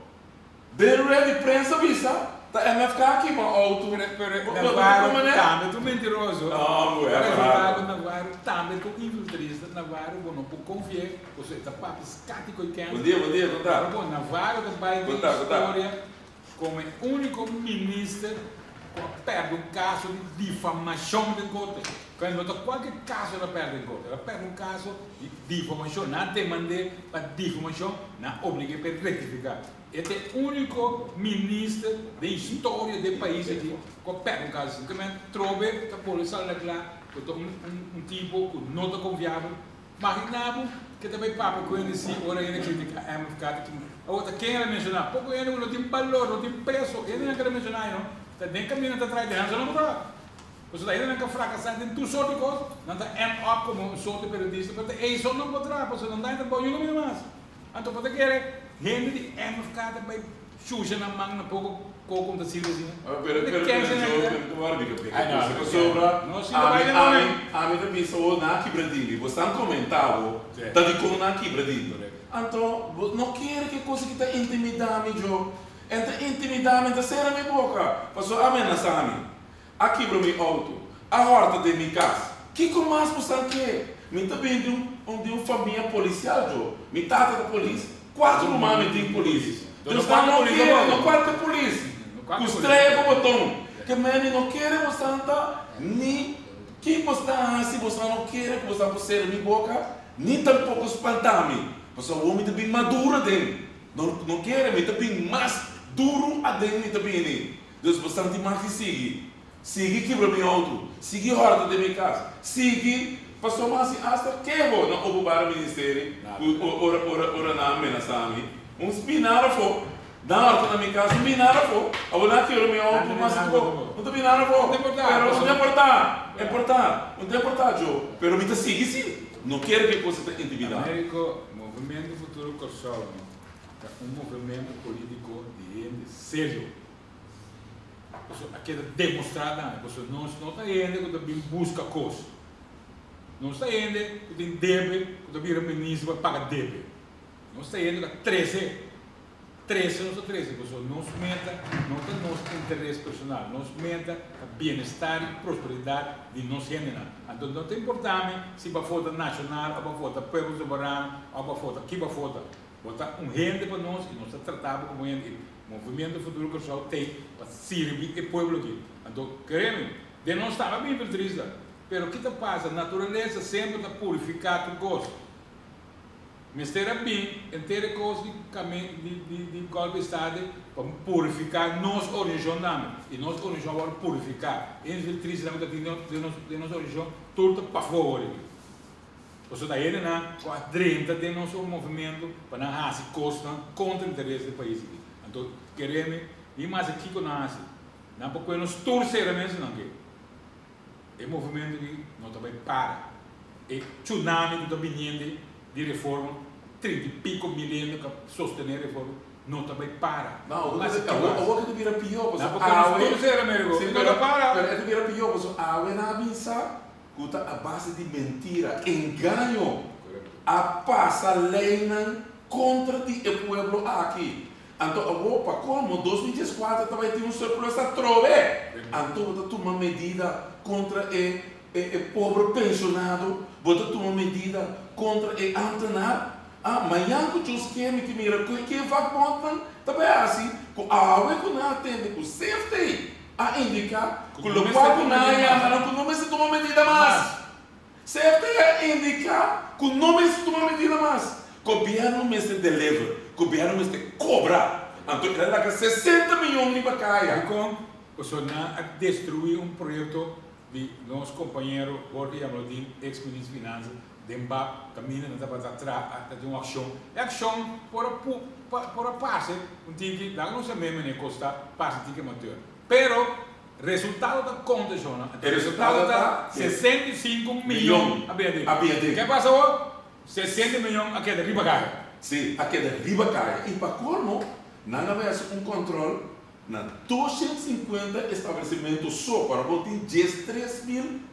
Den red di prensa bisa ta MFK kima auto. Pero Navarro tambe ta un mentiroso. No, bo E e resulta cu Navarro tambe ta un infiltrista. Navarro bo no por confi'e pasobra e ta papia scatico y kens. Bon dia, bon dia, con ta? Pero bo Navarro ta bay den historia como e unico minister cu a perde un caso di difamacion den corte. Cu no ta cualkier caso el a perde den corte, el a perde un caso di difamacion. Nan a demand'e pa difamacion, nan a oblig'e pa e rectifica. E ta e úniko minister den historia di e pais aki ku a pèrdè un kaso asina. Kèmen trobe ta pone sali na kla ku ta un tipo ku no ta konfiabel. Maginá bo ke ta bai papia ku hende si ora hende kritiká MFK ta kima. Awor ta ken el a menshoná? Poko hende ku no tin balor, no tin peso. Hendenan ku el a menshoná ei no ta den kaminda ta traha di nan so no por traha. Pasobra hendenan ku a frakasá den tur sort di kos, nan ta end up komo un sort di periodista, pero ta ei so no por traha pasobra nan ta trabou niun kaminda mas. Anto bo ta kere hende di MFK ta bai shusha nan man na poko koko un ta sirbi asina? Pero pero pero yo pero tu wara bika peka cosa pasobra ami ami ami ta bisa bo nan a kibra dimi bo stan komenta bo ta dikon nan a kibra dimi anto bo no kere ke cosa ki ta intimida mi yo en ta intimida mi en ta sera mi boka pasobra a menasa mi A kibra mi auto, a horta den mi cas. Kico mas bo san ke? Mi ta bin di un di un famia policial jo. Mi tata ta polis, cuatro ruman mi tin polis. Dus nan no kere, no cualke polis cu strea cu boton. Ke meni no kere bo san ta ni ki bo sta haci bo san no kere cu bo san por cera mi boca ni tampoco spanta mi. Pasobra awor mi ta bin maduro aden. No no kere mi ta bin mas duro aden mi ta bini. Dus bo santi mag di sigui. Sigui kibra mi outo, sigui hòrta den mi kas, sigui pasobra mi hasi asta keho na Openbare Ministerie ku ora ora ora nan a menasá mi. Un bin nada afó. Nan hòrta na mi kas, un bin nada afó. Awor nan a kibra mi outo, mi hasi tur. No ta bin nada afó. Pero no ta importá, importá, no ta importá djo, pero mi ta sigui sí. No kere ku e kos ta intimidá. Américo, Movementu Futuro Kòrsou ta un movementu polítiko di hende serio. Pasobra a keda demostrá tambe, pasobra nos no ta hende ku ta bin buska kos. Nos ta hende ku tin debe, ku ta bira minister pa paga debe. Nos ta hende ku a trese, trese nos ta trese, pasobra nos meta no ta nos interes personal, nos meta ta bienestar i prosperidat di nos hendenan. Anto no ta importá mi si bo a vota Nashonal òf bo a vota Pueblo Soberano òf bo a vota ki bo a vota. Bo ta un hende pa nos i nos ta trata bo komo hende. Movimiento Futuro Kòrsou t'ei pa sirbi e pueblo aki. Anto, kere mi, den nos tambe a bin filtrista. Pero ki ta pasa? Naturalesa semper ta purifiká tur kos. Mester a bin henter e kos di kami di di di golpe di estado pa purifiká nos organisashon tambe. I nos organisashon a wòrdu purifiká. E infiltristanan ku ta tin den nos den nos organisashon tur ta pafó awor aki. Pasobra ta hendenan ku a drenta den nos movementu pa nan hasi kosnan kontra interes di e pais aki. Anto kere mi, mi masa kiko nan hasi. Nan por kue nos tur sera mes si nan ke. E movementu aki no ta bai para. E tsunami ku ta biniendo di reforma, 30 i piko mil hende ku a sostené reforma, no ta bai para. No, Masa kiko hasi. Awor ke ta bira pió, Nan pasobra por kue nos awe, tur sera, Amerigo. sí, No ta para. pero e ta bira pió, pasobra awe nan a bin sa ku ta a base di mentira, engaño, a pasa leinan kontra di e pueblo aki. Anto awor pa komo 2014 ta bai tin un surplus atrobe, anto bo ta tuma medida kontra e e pobre penshonado, bo ta tuma medida kontra e amtenar. Ah, mañan ku Dios ke mi ke mira ku ke vakbondnan ta bai hasi ku awe ku nan a tende ku CFT a indiká ku lokual ku nan a yama nan ku no mester tuma medida mas. CFT a indiká ku no mester tuma medida mas. Gobièrnu mester deliver, gobièrnu mester kobra. Anto el a laga 60 miyon riba kaya. Dikon? Pasobra nan a destruí un proyekto di nos kompañero Jorge Jamaloodin, eks minister di Finansa, den bab kaminda nan tabata traha ta tin un akshon. E akshon por a por a parse un tiki, laga nos a meme ne kos ta parse un tiki amateur. Pero resultado ta konta shona. E resultado ta 65 miyon a bini aden. A bini aden. Ke pasa awor? 60 miyon a keda riba kaya. Si, a keda riba kaya. I pa kolmo, nan a bai hasi un kòntròl na 250 establesimentu so, para bo tin 13.000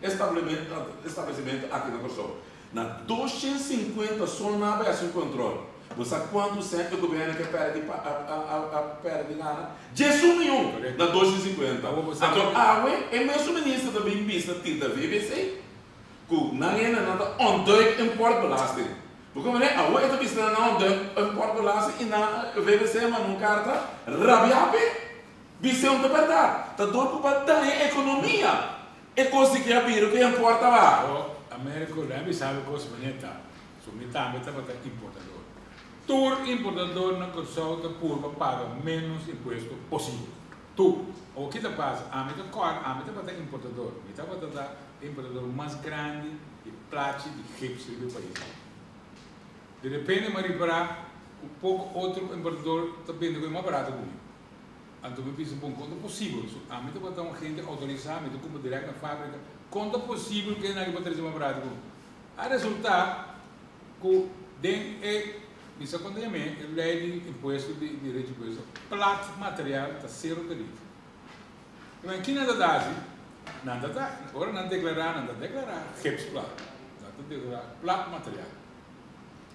establesimentu aki na Kòrsou. Na 250 so nan a bai hasi un kòntròl. Bo sa kuantu sèn e gobièrnu ke pèrdè di a pèrdè di gana? 11 miyon na 250. Anto awe e mesun minister ta bin bisa tin ta VBC ku nan hende nan ta ontduik importbelasting. Porque meneer, awe e ta bisa nan ontduik importbelasting i nan VBC manda un karta rabiá p'e. Bis'é un ta bèrdat. Ta dor ku pa daña ekonomia. E kos di ke a bira ku e importa ba. O Americo, lei mi sabi kos manera ta. So mi tambe tabata importador. Tur importador na Kòrsou ta purba paga ménos impuesto posibel. Tur. Awor ki ta pasa? Ami ta kòrda, ami tabata importador. Mi tabata ta e importador mas grandi di plachi di gips riba e pais aki. Di repente mi a ripará ku poko otro importador ta bende ku e mas barato ku mi. Anto mi bisa, bon, kon ta posibel? So ami tabata un hende outorisá, mi ta kumpra dirèkt na fábrika. Kon ta posibel ku esnan aki por trese mas barato ku mi? A resultá ku den e, mi sa kon ta yam'é, e lei di impuesto di derecho di impuesto, plat material ta sero tarifa. I men, ki nan ta ta hasi? Nan ta ta, ora nan deklará, nan ta deklará gipsplat, nan ta deklará plat material.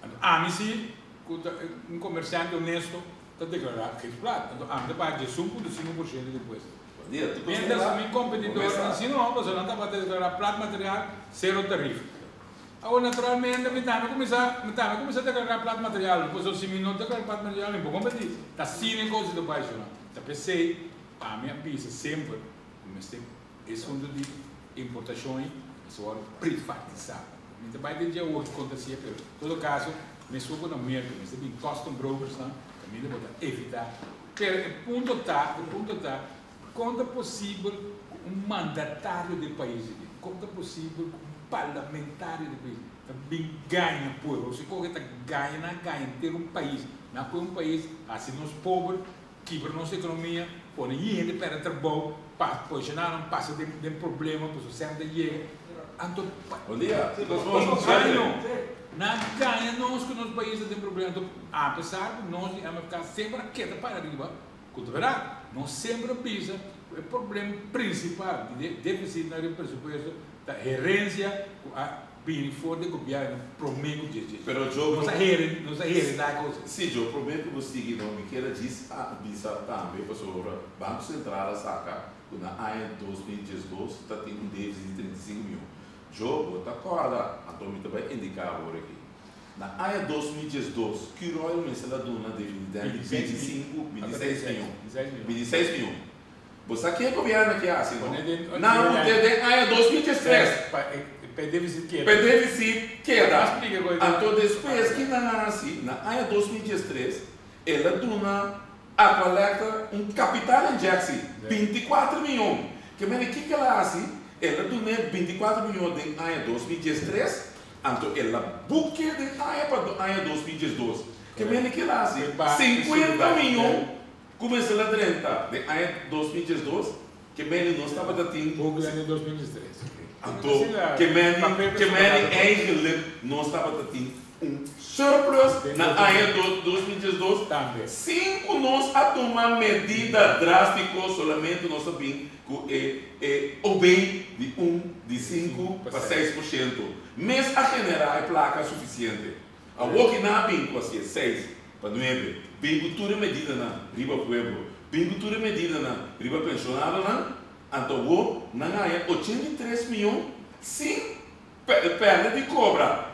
Anto ami si, ku ta un komersiante honesto, ta deklará gipsplat. Anto ami ta paga 11.5% di impuesto. Mientras mi kompetidornan si no, pasobra nan tabata deklará plat material, sero tarifa. Awor naturalmente mi tambe kuminsá, mi tambe kuminsá deklará plat material, pasobra si mi no deklará plat material mi por kompetí. Ta asina e kos ta bai shona. Ta p'esei ami a bisa semper ku mester e asuntu di importashon ei mester wòrdu privatisá. Mi ta bai den dje awor ki konta si'e, pero todo kaso mesora ku na Merka mester bin custom brokersnan kaminda bo ta evitá. Pero e punto ta, e punto ta, kon ta posibel ku Un mandatario di pais aki, kon ta posibel ku un parlamentario di pais ta bin gaña pueblo? Si koke ta gaña, nan a gaña henter un pais, nan a pone un pais hasi nos pober, kibra nos ekonomia, pone hende pèrdè trabou, pa pensionadonan pasa den den problema pasobra sèn ta yega. Anto pa Bon dia, engaño, nan a gaña nos ku nos pais ta den problema. Anto apesar ku nos di MFK semper a keda para riba, Ku ta bèrdat, nos semper a bisa ku e problem prinsipal di e defisit na riba presupuesto ta herensia ku a bini for di e gobièrnu promé ku djes djes. Pero jo Nos a here, nos a heredá e kos. Si, jo promé ku bo sigui no, mi kier a djis a bisa tambe pasobra Banko Sentral a saka ku na aña 2012 ta tin un defisit di 35 mion. Jo, bo ta kòrda, anto mi ta bai indiká awor aki. Na aña 2012, Curoil mester a duna dividend di 25, 26 mion. 26 mion. Bo sa ke gobierno aki a hasi, no? Nan a put'é den aña 2013. Pa e deficit keda. Pa e deficit keda. Anto despues ki nan a hasi, na aña 2013, el a duna Aqualectra un capital injectie, 24 mion. Ke mene kiko el a hasi? El a dun'é 24 mion den aña 2013. Anto el a buke den aña pa aña 2012. Ke mende ke el a hasi? 50 miyon ku mester la drenta den aña 2012, ke mende nos tabata tin. Buke den aña 2013. Anto ke mende, ke mende eigenlijk nos tabata tin un surplus na aña 2012 sin ku nos a tuma medida drastiko, solamente nos a bin ku e e obey di un di 5 pa 6% mes a generá e plaka sufisiente. Awor ki nan a bin ku hasié 6 pa 9, bin ku tur e medidanan riba pueblo, bin ku tur e medidanan riba penshonadonan, anto awor nan a haña 83 mion sin pèrdè di kobra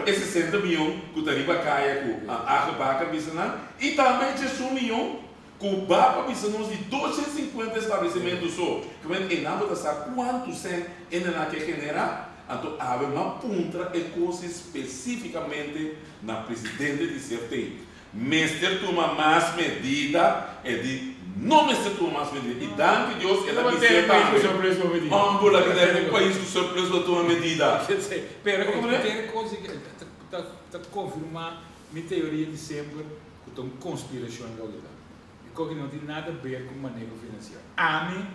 e 60 mion ku ta riba kaya ku a bisa nan, i tambe 11 mion ku ba pa bisa nos di 250 establesimentu so. Ke men e nan bo ta sa kuantu sen e nan ke generá. Anto awe m'a puntra e kos spesífikamente na presidente di CFT. Mester tuma mas medida, e di no mester tuma mas medida. I danki Dios el a bisa tambe. Ambula ku un pais ku surplus lo tuma medida. Pero e kos ta konfirmá mi teoria di semper ku ta un konspirashon logra. I ku no tin nada di aber ku maneho finansiero. Ami,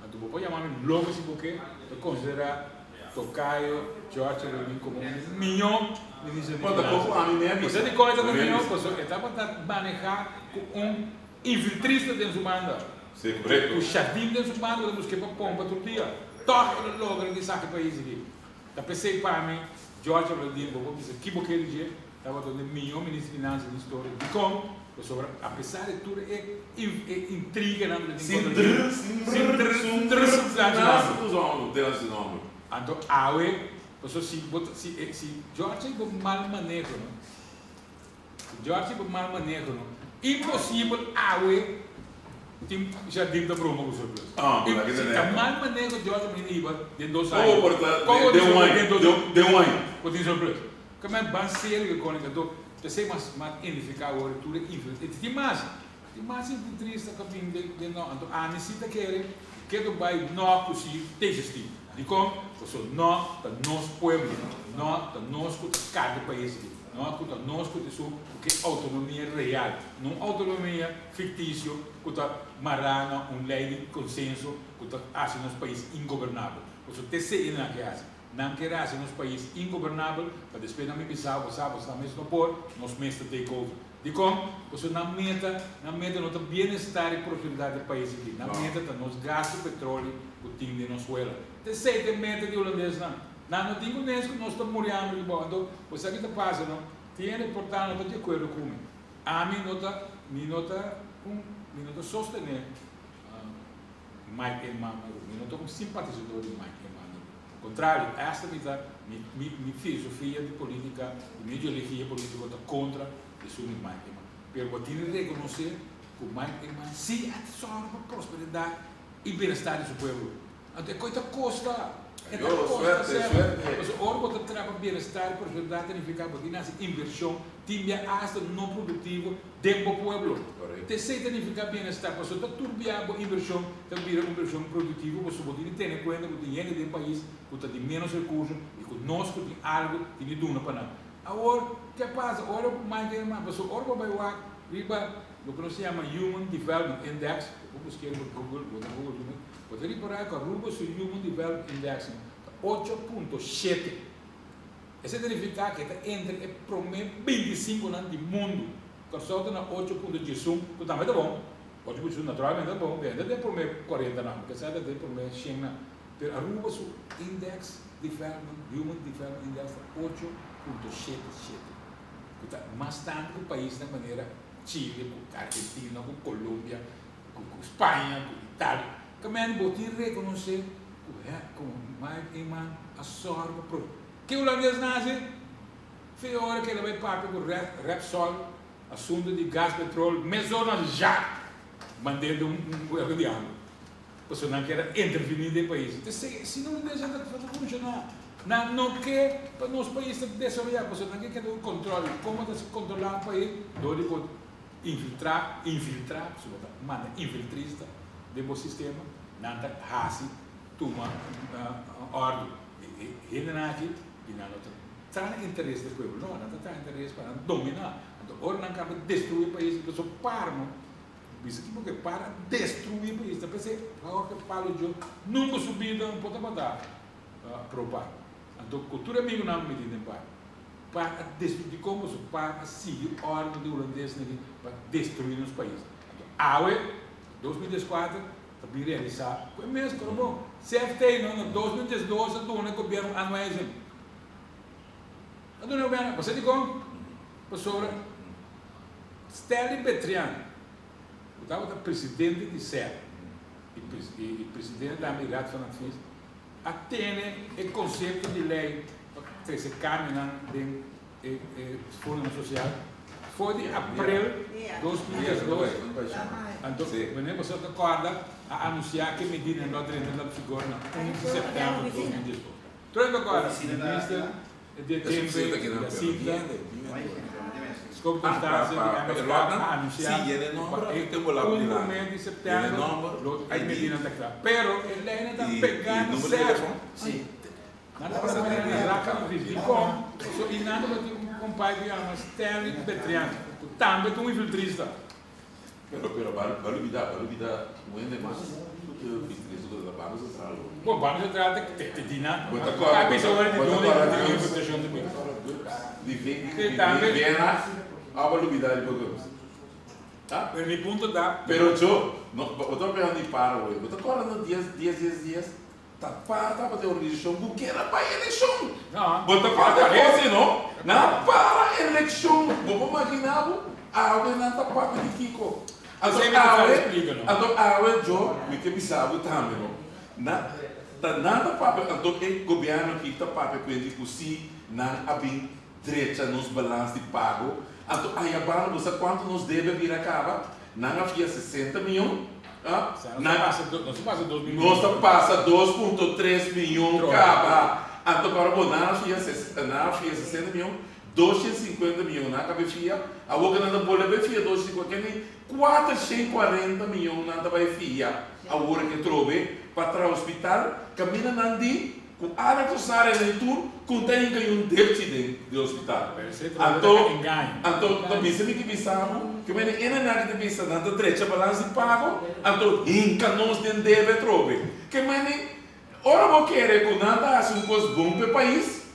anto bo por yama mi loko si bo ke, ta konsiderá Tocayo George Rubin komo un mihó minister di Finansa. Poko ami mi a bisa. Bo di kon e ta mihó, pasobra e tabata manehá ku un infiltrista den su banda. Si, korekto. Ku Jardim den su banda, ku buska pa pompa tur dia. Tòg el a logra di saka e pais aki. Ta p'esei pa mi, George Rubin, bo por bisa ki bo ke di dje, tabata un mihó minister di Finansa den historia. Dikon? Pasobra apesar di tur e intriganan ku tin kontra dje, sin drr, sin drr, sin drr. Anto awe, pasobra si bo si si George bo mal maneho, no? Si George bo mal maneho, no? Imposibel awe tin Jardim ta broma ku surplus. Ah, Si ta mal maneho George mi riba den 2 aña. Por ta den un aña, den un aña. Ku tin surplus. Ke men ban serio ku koning anto p'esei mas mas identifiká awor tur e influencer. Tin mas infiltrista ku bin den no. Anto ami si ta kere kedo bai no ku si tesesti. Dikon? Pasobra no ta nos pueblo, no ta nos ku ta karga e pais aki. No ku ta nos ku ta esun ku ke outonomia real, no un outonomia fiktisio ku ta mará na un lei di konsenso ku ta hasi nos pais ingobernabel. Pasobra te esei nan ke hasi. Nan ke hasi nos pais ingobernabel pa despues nan mi bisa bo sa bo sa mes no por, nos mes ta take over. Dikon? Pasobra nan meta no ta bienestar i prosperidat di e pais aki. Nan meta ta nos gas i petróleo ku tin den nos suela. Te esei ta e meta di hulandesnan. Nan no tin kunes ku nos ta muriendo di bou. Anto, bo sa ki ta pasa, no? Tin hende por ta no ta di akuerdo ku mi. Ami no ta, mi no ta sostené Mike Eman, mi no ta un simpatisadó di Mike Eman. Al kontrario, esta mi ta mi filosofia di polítika i mi ideologia polítiko ta kontra esun di Mike Eman. Pero bo tin di rekonosé ku Mike Eman si a sòru pa prosperidat i bienestar di su pueblo. Anto e kos ta kosta. Ayo, suerte, suerte. Pues ora bo ta traha pa bienestar y prosperidad ta nifica bo tin haci inversion, tin bia hasta no productivo den bo pueblo. Correcto. Esey ta nifica bienestar, pasobra ta tur bia bo inversion ta bira un inversion productivo, pasobra bo tin di tene cuenta cu tin hende den pais cu ta di menos recurso y cu nos cu tin algo tin di duna pa nan. Awor, ke pasa ora cu Mike Eman, pasobra ora bo bay wak riba loke nos ta yama Human Development Index, bo por busca riba Google, bo ta Google Human, Bo ta ripará ku Aruba su Human Development Index ta 8.7. Esei ta nifiká ku e ta entre e promé 25nan di mundu. Kòrsou ta na 8.11, ku tambe ta bon. 8.11 naturalmente ta bon, pero e no ta den e promé kuarentanan, porque esei ta den e promé shennan. Pero Aruba su Index Development, Human Development Index ta 8.77, ku ta mas tantu ku paisnan manera Chile, ku Argentina, ku Colombia. Ku Spaña, ku Italia. Kaminda bo tin rekonosé ku ku Mike Eman a sòru pa pro. Ke hulandes nan hasi? Fe ora ku el a bai papia ku Repsol asuntu di gas petrol mesora nan hasi ja! Mand'é den un kuerpo di awa. Pasobra nan kier a intervení den pais. Te si si no hulandes nan ta funshoná. Nan no ke pa nos pais ta desaroyá pasobra nan ke keda un kontrol. Komo ta kontrolá un pais? Dor di por Infiltrá, infiltrá, pasobra bo ta manda infiltrista den bo sistema, nan ta hasi tuma òrdu. E hendenan aki di nan no ta traha na interes di pueblo, no, nan ta traha interes pa nan dominá. Anto ora nan kaba destruí e pais, pasobra par no bisa ki bo ke par a destruí e pais, ta p'esei Jorge Palo Djo nunka su bida no por tabata pro par. Anto ku tur e amigunan mi tin den par. Pa a destrui dikon boso pa a sigui orden di hulandesnan aki pa destrui nos pais. Anto awe 2014 ta bin realisa ku e mes koro bon. CFT no na 2012 a duna e gobierno aanwijzing. A duna e gobierno, bo sa dikon? Pasobra Stanley Betrian ku tabata presidente di ser i presidente tambe di Raad van Advies a tene e konsepto di lei pa trese kambionan den e fondonan sosial for di aprel 2012. Anto wanneer boso ta kòrda a anunsiá ku e medidanan lo a drenta na vigor na 1 di sèptèmber 2012. Tur hende ta kòrda? Minister di Tempe Jacinta Scope Constancia di MFK a anunsiá ku pa e un promé di sèptèmber lo e medidanan ta kla. Pero e leinan ta pegá na sèr. Nan ta pasa manera na raka di vis. Dikon? Pasobra i nan tabatin un kompai ku yama Stanley Betrian, ku tambe ta un infiltrista. Pero, pero, ba lubida, ba lubida un hende mas ku ta infiltrista ku ta Banko Sentral. Bo, Banko Sentral ta te di nan. Bo ta kòrda, Bo ta bo ta kòrda kòrda di Gubbs? infiltrashon di Bo ta kòrda Gubbs? Di Viena? Òf bo a lubida riba Gubbs? Ha? Pero mi punto ta. Pero jo, no, bo ta papia di Paraguay. Bo ta kòrda no dies, dies, dies, dies? Ta para tabata e organisashon ku kier a bai elekshon. Bo ta kòrda e kos ei no? Nan a para elekshon. Bo por maginá bo? Awe nan ta papia di kiko? Anto awe, anto awe jo mi ke bisa bo tambe no. Nan ta nan ta papia, anto e gobièrnu aki ta papia kuenti ku si nan a bin drecha nos balans di pago. Anto ayabando bo sa kuantu nos debe a bira kaba? Nan a fia 60 miyon. Ah, Nos a pasa, nos a pasa 2 miyon. Nos a pasa 2.3 miyon kaba. Anto para bo nan a fia, nan a fia 60 miyon, 250 miyon nan a kabe fia. Awor ke nan ta bolbe fia 250, kende 440 miyon nan ta bai fia awor ke trobe pa traha hospital, kaminda nan di Ku Alex Rosario den tur ku ta hinka yun depchi den di hospital. Anto anto ta bisa mi ki bisa bo ke mene ene nan ki ta bisa nan ta drecha balans di pago anto hinka nos den debe atrobe. Ke mene ora bo kere ku nan ta hasi un kos bon pa e pais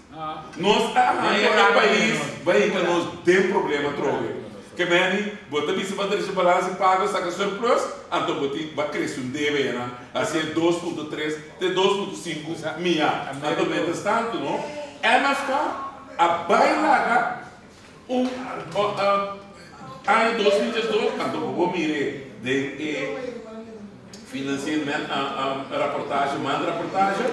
nos a haña e pais bai hinka nos den problema atrobe. Ke mene bo ta bisa bo a drecha balans di pago saka surplus anto bo tin bo a krese un debe nan hasi e 2.3 Te 2.5 mia. Anto mientras tanto no, MFK a bai laga un aña 2012 anto bo por mire den e financierment raportahe, manda raportahe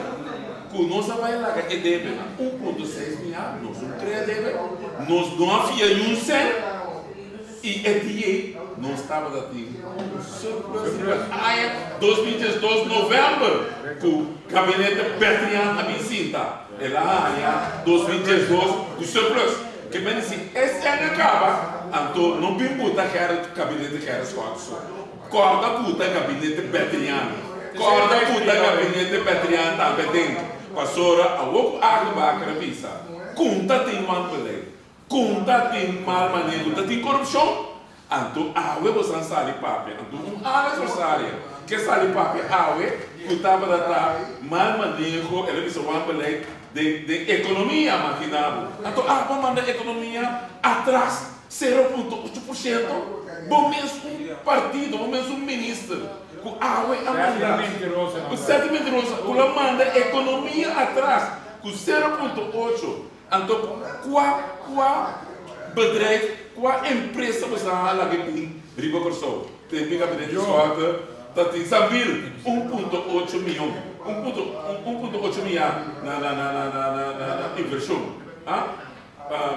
cu nos a bai laga e debe na 1.6 mia, nos no crea debe, nos no a fia ni un cent. I e dia ei nos tabata tin un surplus riba aña 2012 novèmber ku gabinete Betrian a bin sinta. El a haña 2012 ku surplus. Ke men si es aña kaba anto no bin buta Gerrit gabinete Gerrit Schotte so. Kòrda buta gabinete Betrian. Kòrda buta gabinete Betrian tambe den. Pasobra awor ku Agebaker a bisa ku ta tin wanbeleid. Kon ta tin mal maneho, ta tin korupshon? Anto awe boso a sali papia. Anto un Alex Rosaria ke sali papia awe ku tabata ta mal maneho, el a bisa wan beleid den den ekonomia, magina bo. Anto abo a manda ekonomia atras 0.8%? Bo mes un partido, bo mes un minister ku awe a manda, ku sete mentiroso, ku lo manda ekonomia atras ku 0.8. Anto kua kua bedrijf, kua empresa bo sa laga bin riba Kòrsou? Den mi gabinete Schotte ta tin Sambil 1.8 mion, 1.8 miar na na na na na na na invershon. Ah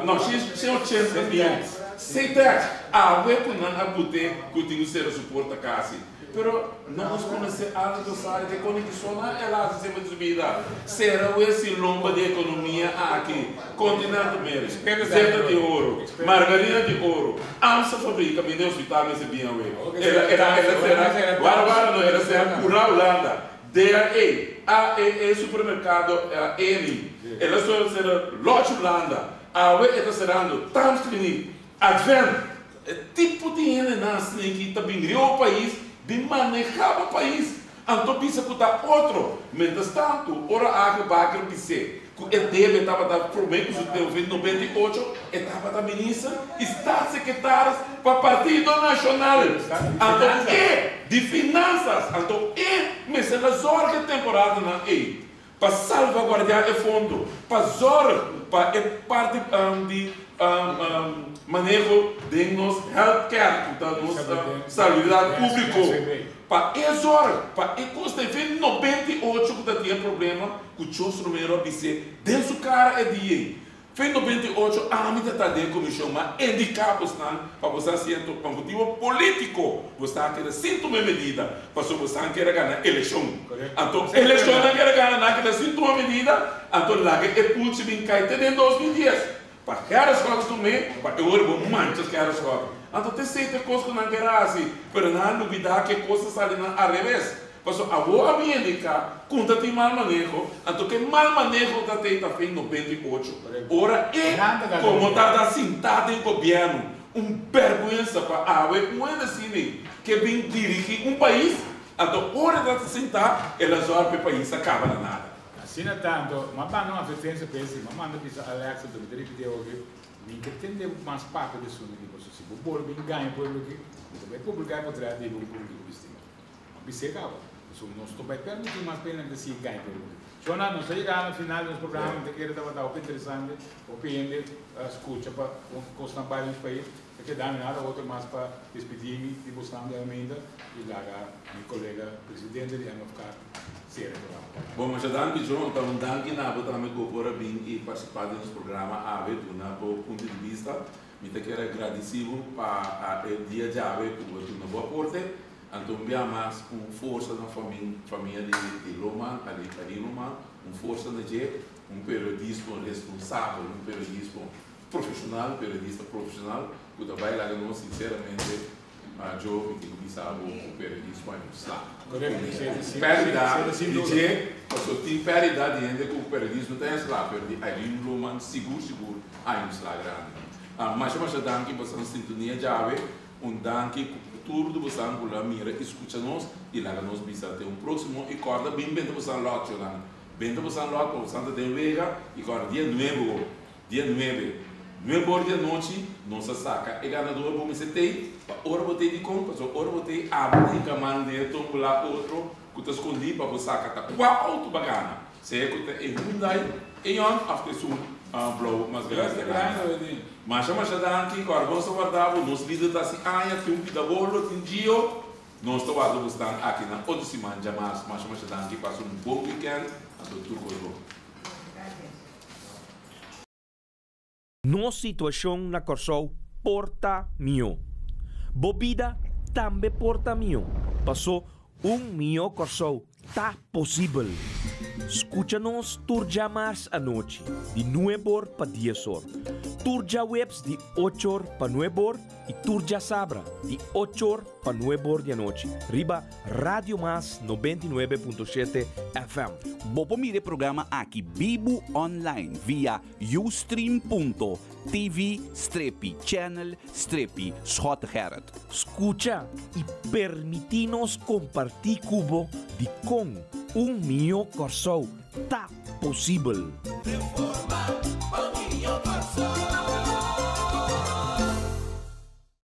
no, 180 mion. Ctex, awe ku nan a bute ku tin un sera su porta kasi. Pero nos conoce Alex Rosario te con ekisonan el a haci semper di su bida. Cera wes y lomba di economia aki, Continental Mary, Zeta di Oro, Margarina di Oro, Amsa Fabriek caminda e hospital mester bin awe. El a el a el a cera, wara wara no, el a cera Cura Hulanda, DAE, AEE Supermercado Eni, el a cera Lodge Hulanda, awe e ta cerando Tams Kliniek, Advent. E tipo di hendenan asina ki ta bin riba bo pais, bin maneha bo pais, anto bisa ku ta otro. Mientras tanto, ora Age Bakker bis'é ku e debe tabata promé ku su tempu fin 98, e tabata minister i staatssecretaris pa Partido Nashonal, anto e di Finansas, anto e mester a zorg e temporadanan ei. Pa salvaguardiá e fondo, pa zòrg pa e parti di maneho den nos healthcare, ku ta nos salubridat públiko, pa e zòrg pa e kos ta fin 98 ku ta tin e problema ku Chos Romero a bis'é den su kara e dia ei. Fin 98 ami ta ta den komishon ma indiká bosnan pa boso asiento pa motibo polítiko bosnan a keda sin tuma e medida pasobra bosnan kere gana elekshon. Anto elekshon nan kere gana nan keda sin tuma medida anto laga e pulchi bin kai te den 2010 pa Gerrit Schotte tum'é pa e ora bo mancha Gerrit Schotte. Anto te esei ta e kos ku nan kere hasi pero nan a lubidá ku e kos ta sali nan areves. Pasobra awor a bin indiká ku ta tin mal maneho, anto ke mal maneho ta tei ta fin 98. Ora e komo ta ta sintá den gobièrnu, un bèrgwensa pa awe un hende asina ke bin dirigí un pais, anto ora e ta ta sintá el a zòrg pa e pais a kaba na nada. Asina tanto, m'a banda un advertencia pa esei, m'a manda bisa Alexa, anto mi ta ripiti awoki, mi ke tende mas papia di asunto aki, pasobra si bo bolbe engaña e pueblo aki, mi ta bai publica e potret di bo publico bisti. A bis'é caba. Pasobra nos no bai permití mas pa hende sigui gaña pueblo aki. Shona, nos a yega na final di nos programa. Mi ta kere tabata hopi interesante, hopi hende a scucha pa con cosnan bai den nos pais. Ta keda mi nada otro mas pa despidi mi di bosnan di Almeida y laga mi colega presidente di MFK cera e programa. Bon, masha danki John. Ta un danki na bo tambe cu bo por a bin y participa den nos programa awe, duna bo punto di bista. Mi ta kere agradeci bo pa e dia djawe cu bo a duna bo aporte. Anto un bia mas un forsa na famia di Loman, Ari Loman, un forsa na dje, un periodismo responsabel, un periodismo profesional, un periodista profesional cu ta bay laga nos sinceramente Joe mi tin cu bisa bo cu periodismo a un sla. Perdida di dje, pasobra tin perdida di hende cu periodismo ta en sla, pero di Ari Loman sigur sigur a un sla grandi. Masha masha danki pa esnan sintonia djawe. Un danki ku tur di bosan ku lo a mira i skucha nos i laga nos bisa te un próksimo i kòrda bin benta bosan lòt yonan benta bosan lòt pa bosan ta den wega i kòrda dia nuebe ho dia nuebe nuebe or di anochi nos a saka e ganador bo mester tei pa ora bo tei dikon pasobra ora bo tei abo ta hinka man den e tombula otro ku ta skondí pa bo saka ta kua outo bo a gana sea ku ta e Hyundai Eon of ta esun blou mas grandi. Masha masha danki ku Argon ta warda bo. Nos lider ta hasi aña, tin un pida bolo, tin Gio. Nos ta warda bo stan aki na otro siman djamas. Masha masha danki, pasa un bon weekend, anto tur kos bon. Nos situashon na Kòrsou por ta mihó. Bo bida tambe por ta mihó, pasó un mihó Kòrsou ta posibel. Skucha nos tur djamars anochi di nueb'or pa dies'or, tur djaweps di och'or pa nueb'or i tur djasabra di och'or pa nueb'or di anochi riba Radio Mas 99.7 FM. Bo por mira e programa aki bibu online via ustream.tv strepi channel strepi Schottegerrit. Skucha i permití nos kompartí ku bo dikon un mihó Kòrsou ta posibel. Reforma pa mihó Kòrsou.